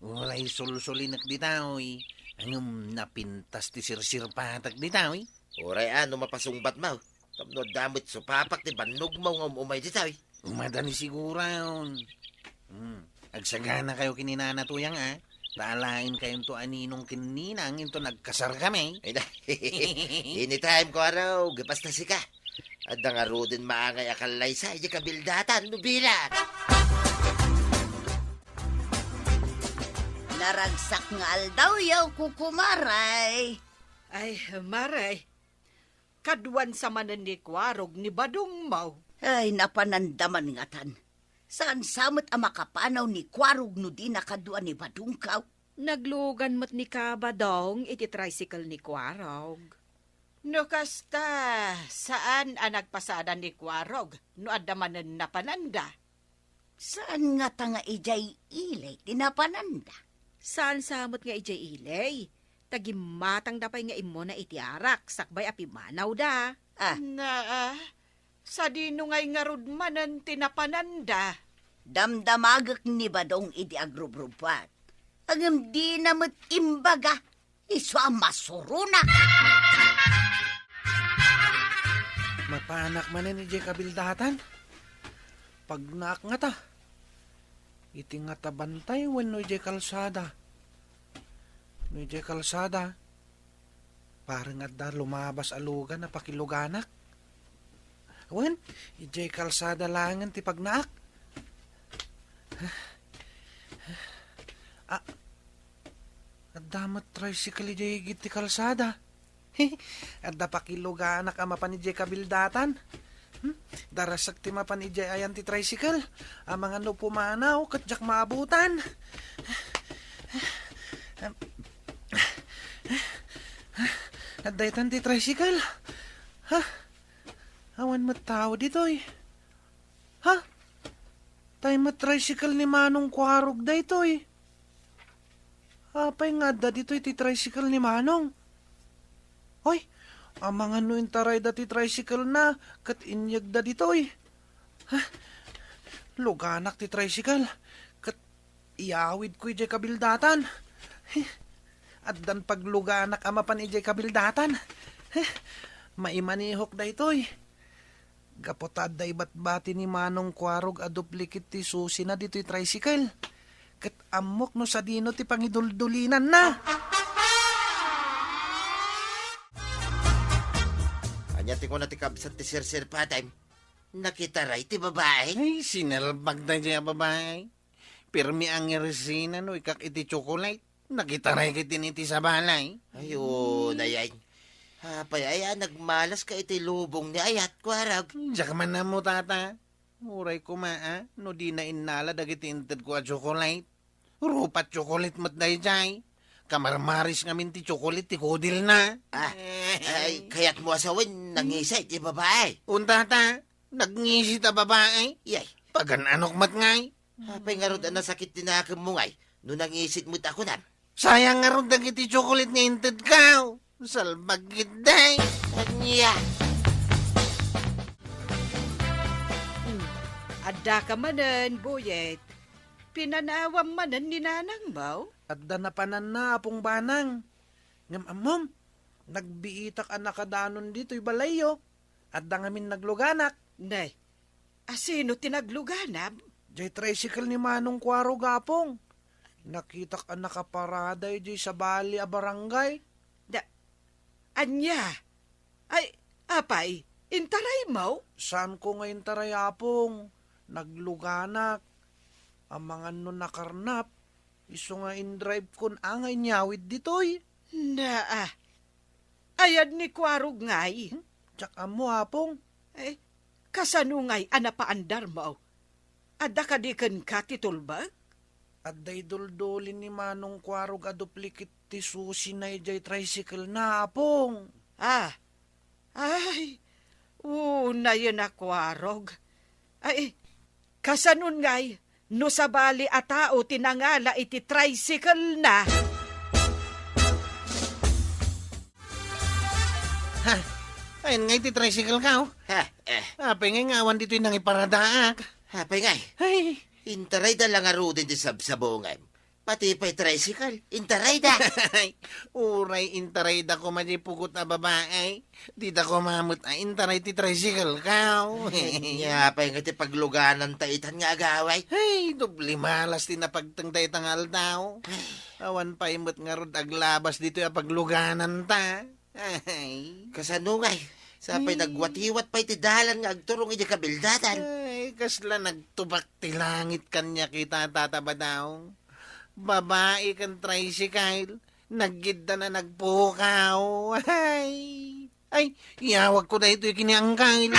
Uray sulsulinek dita, oy. Ngem napintas ti sirsirpatek dita, oy. Uray a no mapasungbat mo. Tapno adda met supapak ti bannogmo nga um-umay dita, oy. Umadani siguron. Hmm. Agsagana kayo ken ni Nana Tuyang, a. Ta alaen kayonto a ninong ken ninang inton agkasar kami. Ay na. Anytime, Kuarog. Basta sika. Adda ngaruden maangay a kallaysa, idiay kabildatan, no bilang. Naragsak nga aldaw, yaw, kukumaray. Ay, maray. Kaduan sa manen ni Kuarog ni Badongmo. Ay, napananda man ngatan. Saan sa met a makapanaw ni Kuarog no dina kadua ni Badongko? Naglugan met ni Kabadong iti tricycle ni Kuarog. No kasta, saan a nagpasada ni Kuarog no adda manen napananda? Saan ngata nga idiay ili ti napananda? Saan sa met nga idiay ili? Ta gimmatangda pay nga immuna iti arak sakbay a pimmanawda. Ah. Naa, sadino ngay ngarud manen ti napananda? Damdamagek ni Badong idi agrubrubbuat. Ngem dina met imbaga. Isu a masurona. Mapanak manen idiay kabildatan. Pagnaak ngata. Iti ngata bantay wenno idiay kalsada? No idiay kalsada, pareng adda lumabas a lugan a pakiluganak. Wen, idiay kalsada laengen ti pagnaak. Ah, adda met tricycle idiay igid ti kalsada. Adda pakiluganak a mapan idiay kabildatan. Hmm? Darasek ti mapan idiay ayan ti tricycle. Amangan no pumanaw, ket diak maabutan. Adda itan ti tricycle. Ha? Awan met tao ditoy. Ha? Tay met tricycle ni Manong Kuarog daytoy. Apay nga adda ditoy ti tricycle ni Manong? Hoy, amangan no intarayda ti tricycle na ket inyegda ditoy. Ha? Luganak ti tricycle ket iyawidko idiay kabildatan. He, addan pagluganak a mapan idiay kabildatan. He, maimanihok daytoy. Gapu ta adda ibatbati ni Manong Kuarog a duplicate ti susina ditoy tricycle. Ket ammok no sadino ti pangiduldulinanna. Ania ti kuna ti kabsat ti sirsirpatem? Nakitaray ti babai? Ay, sinalbag daydiay a babai. Pirmi a ngirsina no ikak iti tsokolate. Nakitaray ket iti sabali. Ay, unay ay. Apay aya, nagmalas ka iti lubong ni Ayat, Kuarog? Diak man ammo, tata. Uray koma, a, no dina innala dagiti intedko a tsokolate. Rupat tsokolate met daydiay. Kamarmaris ngamin ti tsokolate ti kudilna. Ah, ay, kayatmo a sawen, nangisa iti babai. Un, tata, nangisi ta babai. Yay. Pagan-anok met ngay. Apay ngarud a nasakit ti nakemmo ngay no nangisit met a kunam? Sayang ngarud dagiti tsokolate nga intedko. Salbag ketdi. Ania? Hmm. Addaka manen, Buyet. Pinanawam manen ni nanangmo? Adda napananna, Apong Banang. Ngem ammom, nagbiitak a nakadanon ditoy balayyo. Adda ngamin nagluganak. Nay, asino ti nagluganam? Jay tricycle ni Manong Kuarog, Apong. Nakitak a nakaparada idiay sabali a barangay. Da, ania? Ay, apay, intaraymo? Saanko nga intaray, Apong. Nagluganak. Amangan no nakarnap. Isu nga indrive kon a nga inyawid ditoy. Naa, ayan ni Kuarog ngay? Hmm? Diak ammo, Apong. Eh, kasano ngay a napaandarmo? Adda kadi kenka ti tulbek? Adda iduldulin ni Manong Kuarog a duplicate ti susina idiay tricycle na, Apong. Ah, ay, unayen a Kuarog. Ay, kasanon ngay, no sabali a tao ti nangala iti tricycle na? Ha? Ayan ngay ti tricycle ka, oh. Ha? Eh. Apay ngay nga awan ditoy nangiparadaak. Apay ngay? Ay. Intarayda la ngaruden ti sabsabungem. Pati pay tricycle, intarayda. Uray intarayda koma di pugot a babae. Dida koma met a intaray ti tricycle ka, oh. Ay, nia pay nga ti paglugananta itan nga agaway. Ay, doble malas ti napagteng dayta nga aldaw. Ay. Awan pay met ngarud aglabas ditoy a paglugananta. Ay. Kasano ngay? Sapay Ay. nagwatiwat pay ti dalan nga agturong idiay kabildatan. Ay, kasla nagtubak ti langit kaniak ita, Tata Badong. Babai ken tricycle, naggiddana nagpukaw. Ay. Ay, iyawagko daytoy ken ni Angkel.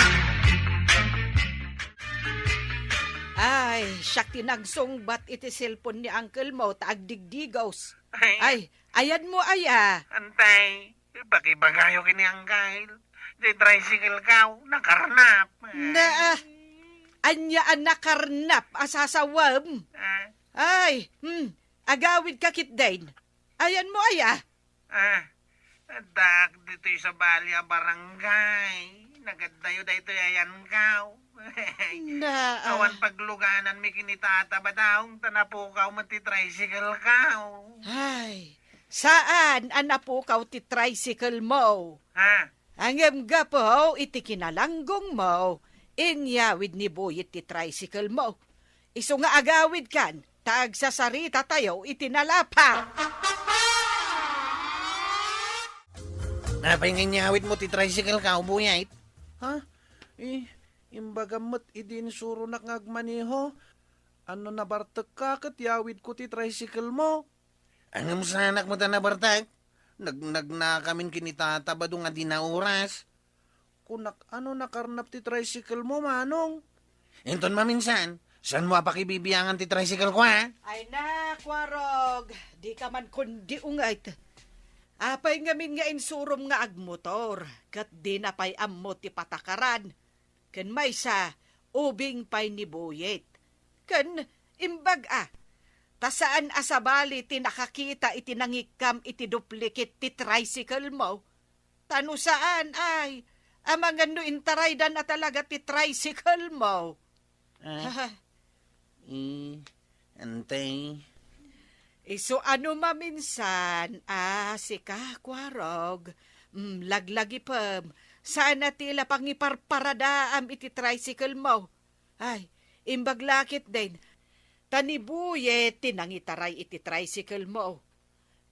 Ay, siak ti nagsungbat iti cellphone ni Angkel mo ta agdigdigos. Ay. Ay, ayanmo aya? Antay, ipakibagayo ken ni Angkel. Di tricycle ka, nakarnap. Naa, ania a nakarnap a sasawem? Ah. Ay, hmm, agawid ka ketdin. Ayanmo aya? Ah, addaak ditoy sabali a barangay. Nagaddayo daytoy ayankaw. Naa. Awan paglugananmi ken ni Tata Badong ta napukaw met ti tricycle kaw. Ay, saan a napukaw ti tricycle mo? Ha? Ngem gapu iti kinalanggong mo, inyawid ni Buyet ti tricycle mo. Isu nga agawid kan, ta agsasarita tayo iti nalapa. Apay nga inyawid mo ti tricycle ka, Buyet? Ha? Eh, imbagam met idi insuronak nga agmaneho. Ano nabartek ka ket yawid ko ti tricycle mo? Ngem saanak met a nabartek? Nagnagnakamin ken ni Tata Badong a di naoras. Kunak, ano nakarnap ti tricycle mo, Manong? Inton maminsan, saan mo a pakibibiangan ti tricycle ko, ha? Ay na, Kuarog, di ka man kundi unget. Apay ngamin nga insurom nga agmotor, ket di na pay ammo ti patakaran. Ken maysa, ubing pay ni Buyet. Ken imbag a, ta saan a sabali ti nakakita iti nangikkam iti duplicate ti tricycle mo. Ta no saan, ay, amangan no intaraydan a talaga ti tricycle mo. Ah, eh, ante. Isu a no maminsan, ah, sika, Kuarog, mm, laglagipem, saan a ti la pangiparparadaam iti tricycle mo. Ay, imbag la ketdin, ta ni Buye ti nangitaray iti tricycle mo.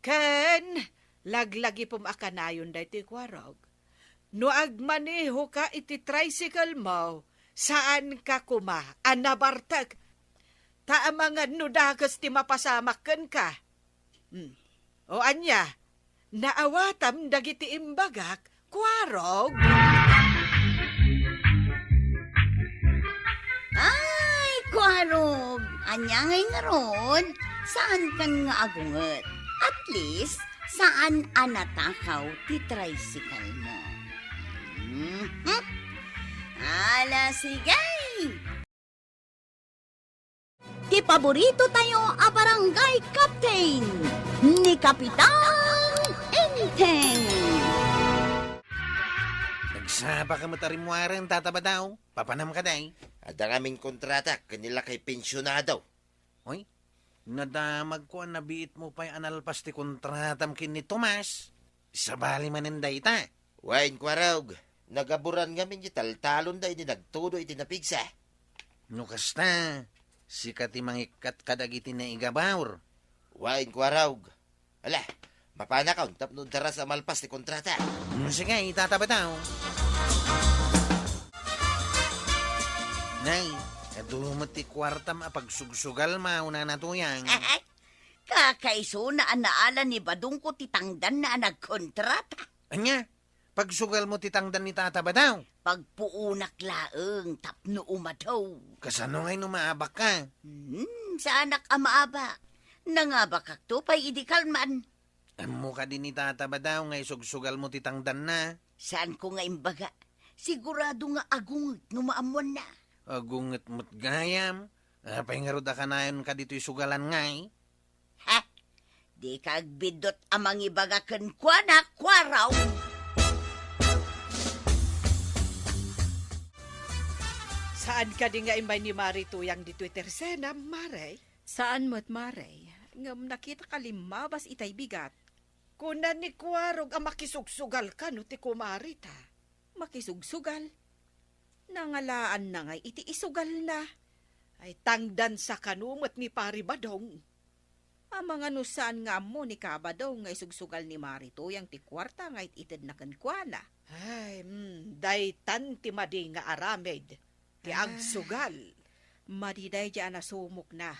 Ken laglagipem a kanayon daytoy, Kuarog. No agmanehoka iti tricycle mo, saanka koma a nabartek. Ta amangan no dakes ti mapasamak kenka. Hmm. O ania, naawatam dagiti imbagak, Kuarog? Ay, Kuarog! Ania ngay ngarud? Saankan nga agunget? At least, saan a natakaw ti tricycle mo. Mhm. Ala, sige! Ti paborito tayo a barangay captain, ni Kapitan Enteng. Nagsapa ka met a rimmuaren, Tata Badaw. Papanam ka, day? Adda ngamin kontrata ken ni lakay pensionado. Hoy, nadamagko a nabiit mo pay a nalpas ti kontratam ken ni Tomas. Sabali manen dayta. Wen, Kuarog, nagaburan ngamin ti taltalonda idi nagtudo iti napigsa. No kasta, sika ti mangikkat kadagiti naigabur. Wen, Kuarog. Ala, mapanakon tapno daras a malpas ti kontrata. Hmm, sige, itatabaw. Nay, adu met ti kuartam a pagsugsugal, mauna na tuyang. Kakaisuna a naala ni Badongko ti tangdanna a nagkontrata. Ania? Pagsugal mo ti tangdan ni Tata Badaw? Pagpuonak laeng tapno umadaw. Kasano ngay no maabak ka? Hmm, saanak a maabak. Nangabakakto pay idi kalman. Ammo kadi ni Tata Badaw nga isugsugal mo ti tangdanna? Saanko nga imbaga. Sigurado nga agunget no maammoanna. Agunget met gayam? Apay ngarud a kanayon ka ditoy sugalan ngay? Ha? Dika agbiddut a mangibaga kenkuana, Kuarog! Saan kadi nga immay ni Mari Tuyang ditoy tersenam, Mare? Saan met, Mare. Ngem nakita ka limmabas itay bigat. Kuna ni Kuarog a makisugsugal kano ti kumarita. Makisugsugal? Nangalaanna ngay iti isugalna. Ay, tangdansa kano met ni Pari Badong. Amangan no saan nga ammo ni Kabadong nga isugsugal ni Mari Tuyang ti kuarta nga it-itedna kenkuana. Ay, mm, daytan ti madi nga aramid ti Ah. agsugal. Madi daydiay a nasumokna.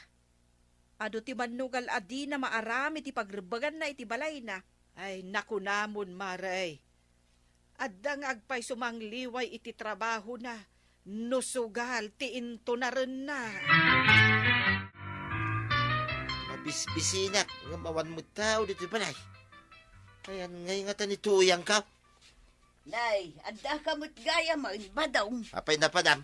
Adu ti mannugal a dina maaram iti pagrebbeganna iti balayna. Ay, nakunamon, Mare. Adda nga agpayso mangliway iti trabahona no sugal ti intunarenna. Mabisbisinak ngem awan met tao ditoy balay. Ayan ngay ngata ni Tuyang ka? Nay, adda ka met gayam, Badong. Apay napanam?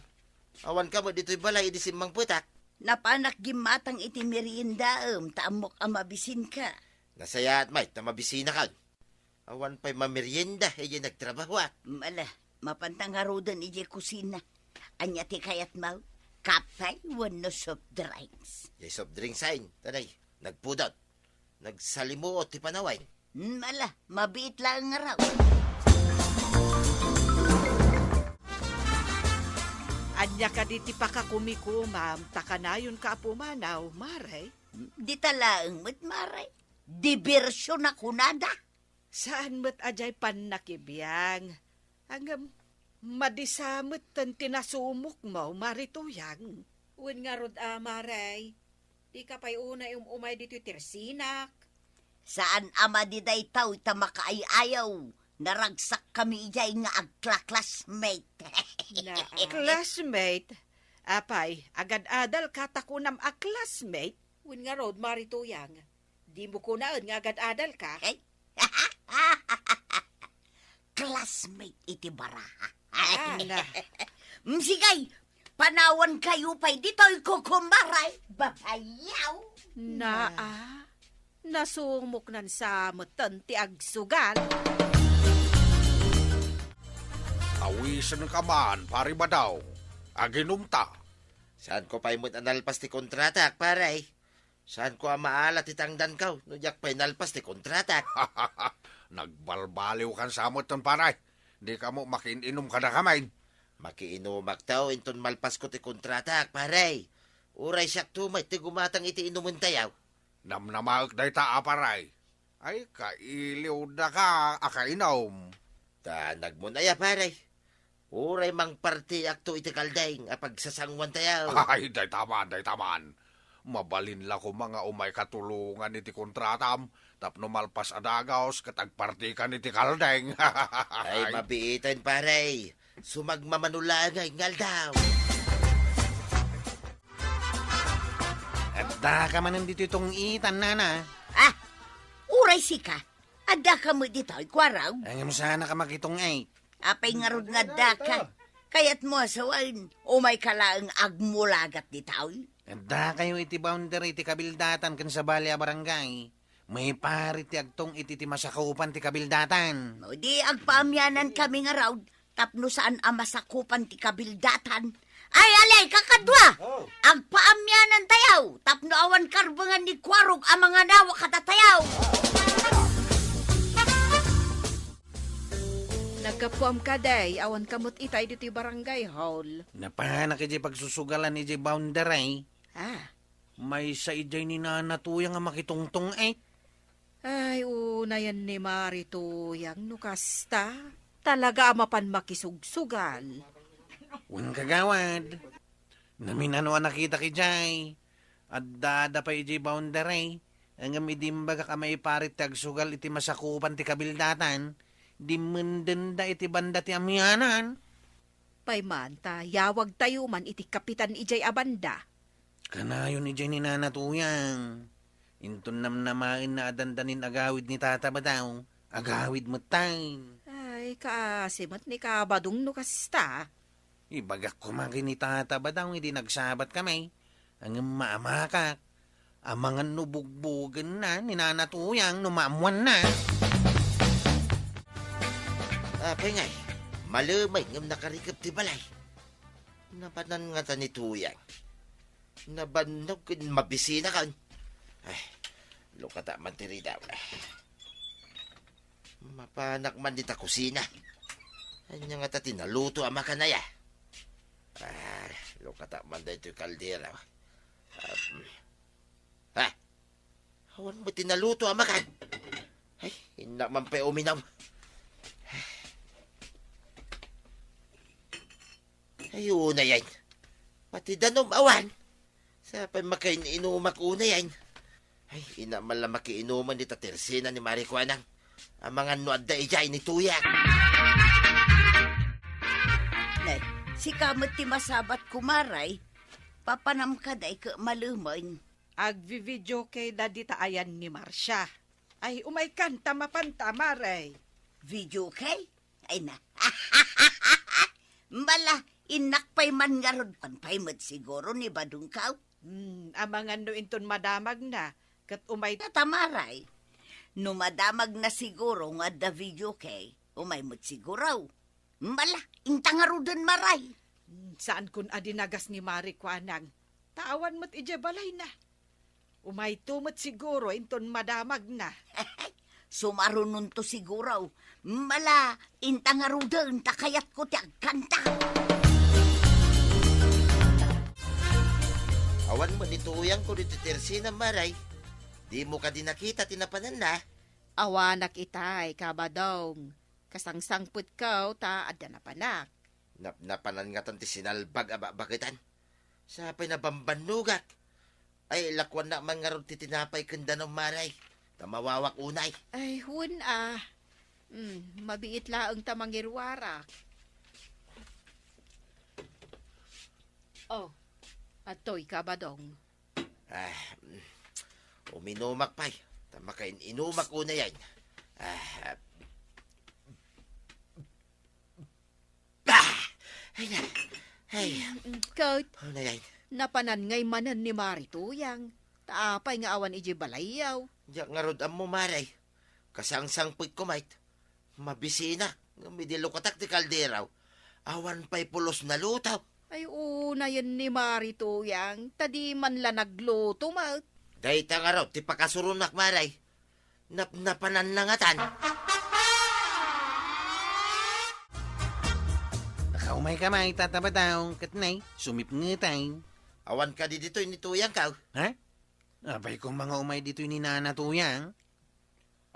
Awan ka met ditoy balay idi simmangpetak. Napanak gimmatang iti meriendaem ta ammok a mabisinka. Nasayaat met ta mabisinakan. Awan pay mamerienda idiay nagtrabahoak. Mala, mapanta ngaruden idiay kusina. Ania ti kayatmo? Kape wenno soft drinks? Diay soft drinks ayn, tanay, nagpudot. Nagsalimuot ti panawen. Mala, mabiit laeng ngarud. Ania kadi ti pakakumikomam ta kanayonka a pumanaw, Mare? Dita laeng met, Mare. Dibersion a kunada. Saan met a diay pannakibiang. Ngem, madi sa metten ti nasumokmo, Mari Tuyang. Wen ngarud a, Mare, dika pay unay um-umay ditoy tersinak. Saan a madi daytoy ta makaay-ayaw. Naragsakkami idiay nga agkla-classmate. Naa. Classmate? Apay, agad-adalka ta kunam a classmate? Wen ngarud, Mari Tuyang, dimo kunaen nga agad-adalka? Ay, classmate iti baraha. Ah, na. Mm, sige, Panawankayo pay ditoy, kukumaray. Babayaw. Naa, nasumoknan sa metten ti agsugal. Awisenka man, Pare Badong. Aginumta. Saanko pay met a nalpas ti kontratak, pare. Saanko a maala ti tangdanko no diak pay nalpas ti kontratak. Nagbalbaliwkan sa metten, pare. Dika met makiin-inum kadakami. Makiinumakto inton malpasko ti kontratak, pare. Uray siakto met ti gumatang iti inumentayo. Namnamaek dayta a, pare. Ay, kailiwdaka a kainum. Ta nagmon aya, pare. Uray mangpartiakto iti kaldeng a pagsasanguantayo. Ay, dayta man, dayta man. Mabalin la koma nga umayka tulongan iti kontratam tapno malpas a dagus ket agpartikan iti kaldeng. Ay, mabiiten, pare. Sumagmamano laeng nga aldaw. Addaka manen ditoy tong-itan, nana. Ah, uray sika. Addaka met ditoy, kuarog? Ay, ngem saanka makitong-it. Apay ngarud nga addaka? Kayatmo a sawen, umayka laeng agmulagat ditoy? Addakayo iti boundary ti kabildatan ken sabali a barangay. Maiparit ti agtong-it iti masakupan ti kabildatan. No di agpaamianankami ngarud, tapno saan a masakupan ti kabildatan. Ay, alay, kakadua! Oh. Agpaamianantayo, tapno awan karbengan ni Kuarog a manganawa kadatayo. Naggapuam kadi, awanka met itay ditoy barangay hall. Napanak idiay pagsusugalan idiay boundary. Ah. Maysa idiay ni Nana Tuyang a makitungtong-it. Ay, unayen ni Mari Tuyang no kasta. Talaga a mapan makisugsugal. Wen, kagawad. Namin-ano a nakitak idiay. Addada pay idiay boundary. Ngem idi imbagak a maiparit ti agsugal iti masakupan ti kabildatan, dimmendenda iti banda ti amianan. Pay man ta yawagtayo man iti kapitan idiay a banda. Kanayon idiay ni Nana Tuyang. Inton namnamaenna a dandanin agawid ni Tata Badong, agawid metten. Ay, kaasi met ni Kabadong no kasta. Ibagak koma ken ni Tata Badong idi nagsabatkami. Ngem maamakak. Amangan no bugbogenna ni Nana Tuyang no maammoanna. Apay ngay, malemay ngem nakarikep ti balay. Nabanan ngata ni Tuyang. Nabannog ken mabisina kan. Ay, lukata man ti ridaw. Mapanak man dita kusina. Ania ngata ti naluto a makan aya? Ah, lukata man daytoy kaldero. Um, ha? Awan met ti naluto a makan. Ay, innak man pay uminaw. Ay, unayen. Pati danum awan. Sapay makain-inumak unayen. Ay, innak man la makiinuman dita tersina ni Mari Kuanang. Amangan no adda idiay ni Tuyang. Nay, sika met ti masabat, kumaray. Papanam kadi ket malemay. Agvi-videoke da dita ayan ni Marcia. Ay, umaykan ta mapanta, Mari. Videoke? Ay na. Mala, innak pay man ngarud, awan pay met siguro ni Badongko. Hmm, amangan no inton madamagna, ket umay ta, Mari. No madamagna siguro nga adda videoke, umay met siguro. Mala, inta ngaruden, Mari. Hmm, saankon a dinagas ni Mari Kuanang. Ta awan met idiay balayna. Umayto met siguro inton madamagna. Sumarunonto siguro. Mala, inta ngaruden ta kayatko ti agkanta. Awan met ni Tuyangko ditoy tersina, Mari. Dimo kadi nakita ti napananna? Awanak itay, Kabadong. Kasangsangpetko ta adda napanak. Napnapanan ngatan ti sinalbag a bakbaketan. Sapay nabambannogak. Ay, lakuannak man ngarud ti tinapay ken danum, Mari. Ta mawawak unay. Ay, wen a. Hmm, mabiit laeng ta mangiruarak. Oh, adtoy, Kabadong. Ah, uminumak pay. Ta makain-inumak unayen. Ah, ah, ay na. Ay, mm, ket, oh, nay, ay, napanan ngay manen ni Mari Tuyang. Ta apay nga awan idiay balayyo? Diak ngarud ammo, Mari. Kasangsangpetko met. Mabisinak, ngem idi lukatak ti kaldero, awan pay pulos naluto. Ay, unayen ni Mari Tuyang, ta di man la nagluto met. Dayta ngarud ti pakasuronak, Mari. Napnapananna ngatan. Nakaumayka met, Tata Badong, ket nay, sumipngetay. Awan kadi ditoy ni Tuyangko? Ha? Apay koma nga umay ditoy ni Nana Tuyang?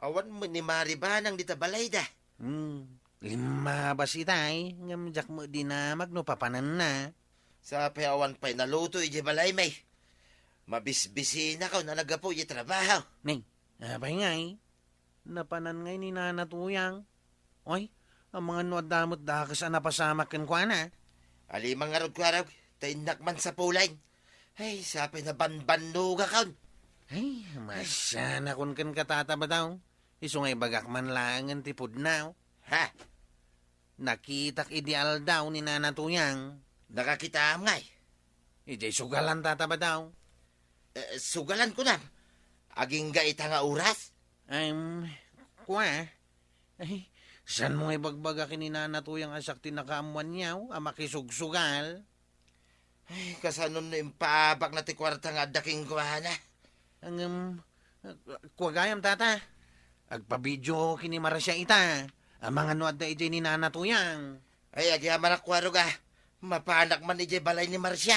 Awan met ni Mari Banang dita balayda. Hmm, limmabas itay, ngem diak met dinamag no papananna. Sapay awan pay naluto idiay balaymi. Mabisbisinakon a naggapu idiay trabaho. Nay, apay ngay? Napanan ngay ni Nana Tuyang? Oy, amangan no adda met dakes a napasamak kenkuana. Aliman ngarud, kuarog, ta innak man sapulen. Ay, sapay nabanbannogakon. Ay, masianakon kenka, Tata Badong. Isu nga ibagak man laengen ti pudno. Ha? Nakitak idi aldaw ni Nana Tuyang. Nakakitaam ngay? Idiay sugalan, Tata Badong. Eh, sugalan kunam? Agingga ita nga oras? Em, kua? Ay, saan mo nga ibagbaga ken ni Nana Tuyang a siak ti nakaammoanyo a makisugsugal? Ay, kasano no impaabakna ti kuarta nga adda kenkuana? Ngem, kua gayam, Tata. Agpabidio ken ni Marcia ita. Amangan no adda idiay ni Nana Tuyang. Ay, agyamanak, kuarog a. Mapanak man idiay balay ni Marcia.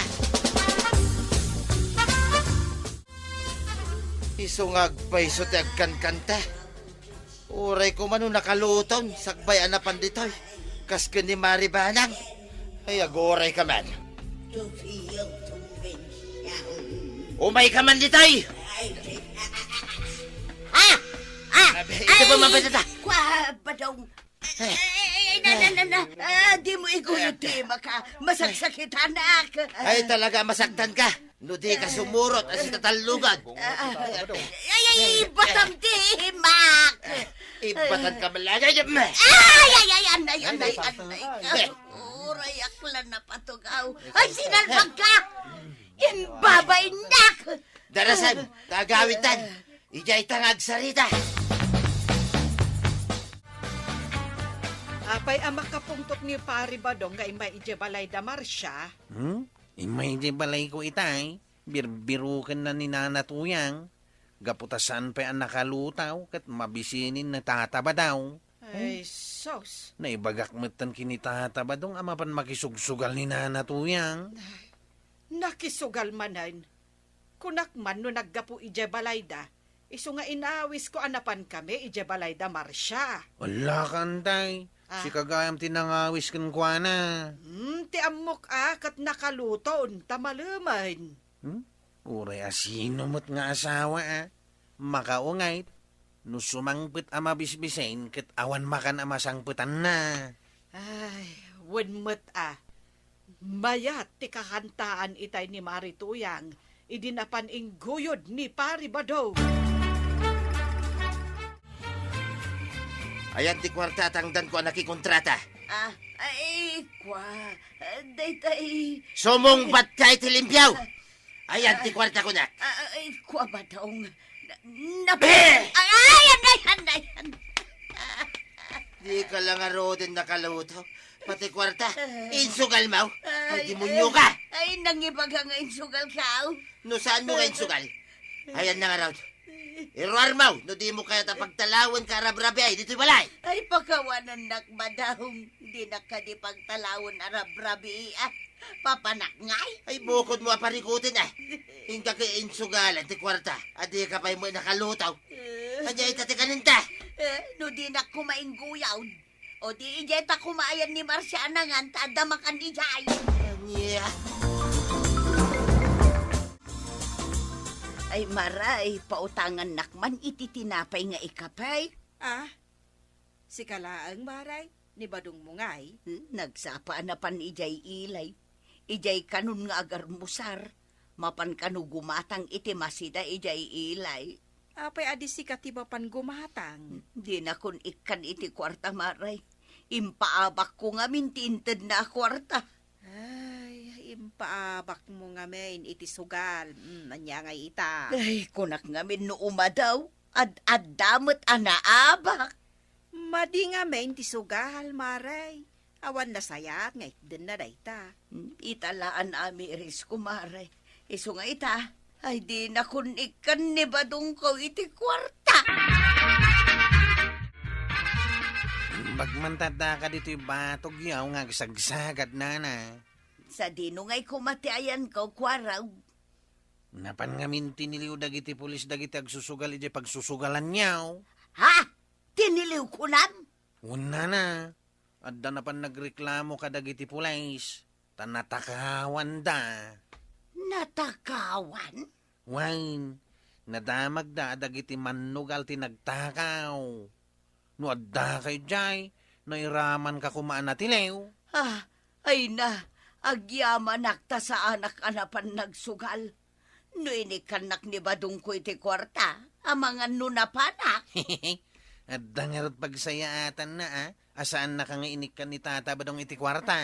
Isu nga agpayso ti agkankanta. Uray koma no nakaluton, sakbay a napan ditoy. Kas ken ni Mari Banang. Ay, aguray ka man. Umayka man ditoy! Ah! Ah! Abi, ito ba mapatata? Kua, Badong. Ay, ay, ay, na, na, na, na. Ah, di mo iguyod ti maka. Masaksakitanak. Ay, talaga, masaktan ka. No di ka sumurot, asi tatallugan. Ah, ah. Ay, ay, ibatang ti imak. Ibatan ka man lang. Ay, ay, ay, anay, anay, anay. Uray ak la napatugaw. Ay, sinalpag ka! Imbabainnak! Darasan, tagawitan. Ijay ta nga agsarita. Apay a makapungtot ni Pari Badong nga immay ijay balay da Marcia? Hmm? Immay ijay balayko itay. Birbirukenna ni Nana Tuyang. Gapu ta saan pay a nakalutaw ket mabisinin ni Tata Badong. Ay, sus! Naibagak metten ken ni Tata Badong a mapan makisugsugal ni Nana Tuyang. Ay, nakisugal manen. Kunak man no naggapu idiay balayda, isu nga inawisko a napankami idiay balayda Marcia. Ala, kantay. Ah. Sika gayam ti nangawis kenkuana. Hmm, ti ammok a ket nakaluton ta malemen. Hmm? Uray a sino met nga asawa a makaungayt no sumangpet a mabisbisin ket awan makan a masangpetanna. Ay, wen met a. Mayat ti kakantaan itay ni Mari Tuyang idi napan ingguyod ni Pari Badong. Ayan ti kuarta a tangdanko a nakikontrata. Ah, ay, kua, ah, daytay. Sumungbat ka iti limpio! Ayan ti kuarta kunak. Ah, ay, kua, Badong. Na, na, Be! Ay, anay, anay, anay. Di ka lang aruden nakaluto. Pati kuarta, insugal mo. Ay, demonyo ka! Ay, nangibaga nga insugal ka, oh. No saan mo nga insugal? Ayan na nga raw. Iruar mo, no di mo kayat a pagtalawen ka arabrabi ay ditoy balay. Ay, pakawanennak, Badong. Dinak kadi pagtalawen arabrabi, ah. Papanak ngay? Ay, bukod mo a parikutin, ah. Inka kay insugalan ti kuarta, a di ka pay mo nakaluto. Eh. Kanya ita ti kaninta. Eh, no dinak kumaingguyaw. O di, ijay ta kumayan ni Marcia a nangan ta adda makan ijay. Ania? Ay, Maray, pautangannak man iti tinapay nga ikapay. Ah? Sika laeng, Maray? Ni Badong mo ngay? Hmm, nagsapa a napan ijay ilay. Ijay kanon nga agarmusar. Mapan kano gumatang iti masida ijay ilay. Apay a di sika ti mapan gumatang? Dinakon ikkan iti kuarta, Maray. Impaabakko ngamin ti intedna a kuarta. Ay, Paabakmo ngamin iti sugal. Mm, ania ngay ita? Ay, kunak ngamin no umadaw, ad-adda met a naabak. Madi ngamin ti sugal, Mare. Awan nasayaat nga itdenna dayta. Hmm, ita la a namiris, kumare. Isu nga ita, ay dinakon ikkan ni Badongko iti kuarta. Bagman ta addaka ditoy batogyo nga agsagsagad, nana. Sadino ngay koma ti ayanko, kuarag? Napan ngamin tiniliw dagiti pulis dagiti agsusugal idiay pagsusugalanyo. Ha? Tiniliw kunam? Wen, nana, adda napan nagreklamo kadagiti pulis, ta natakawanda. Natakawan? Wen, nadamagda a dagiti mannugal ti nagtakaw. No addaka idiay, nairamanka koma a natiliw. Ah, ay na, agyamanak ta saanak a napan nagsugal. No inikkannak ni Badongko iti kuarta, amangan no napanak. Adda ngarud pagsayaatanna, a, a saannaka nga inikkan ni Tata Badong iti kuarta.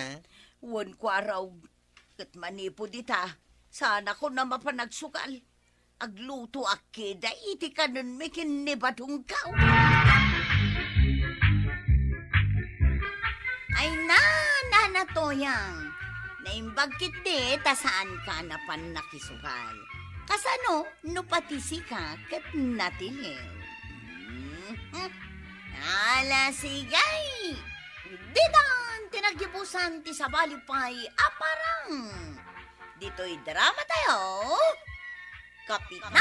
Wen, kuarag, ket manipud ita, saanakon a mapan agsugal. Aglutoak kida iti kanenmi ken ni Badongko. Ay na, Nana Toyang, naimbag ketdi ta saanka a napan nakisugal. Kasano no pati sika ket natiliw? Mhm. Ala, sige! Ditan ti naggibusan ti sabali pay a parang. Ditoy drama tayo, Kapitan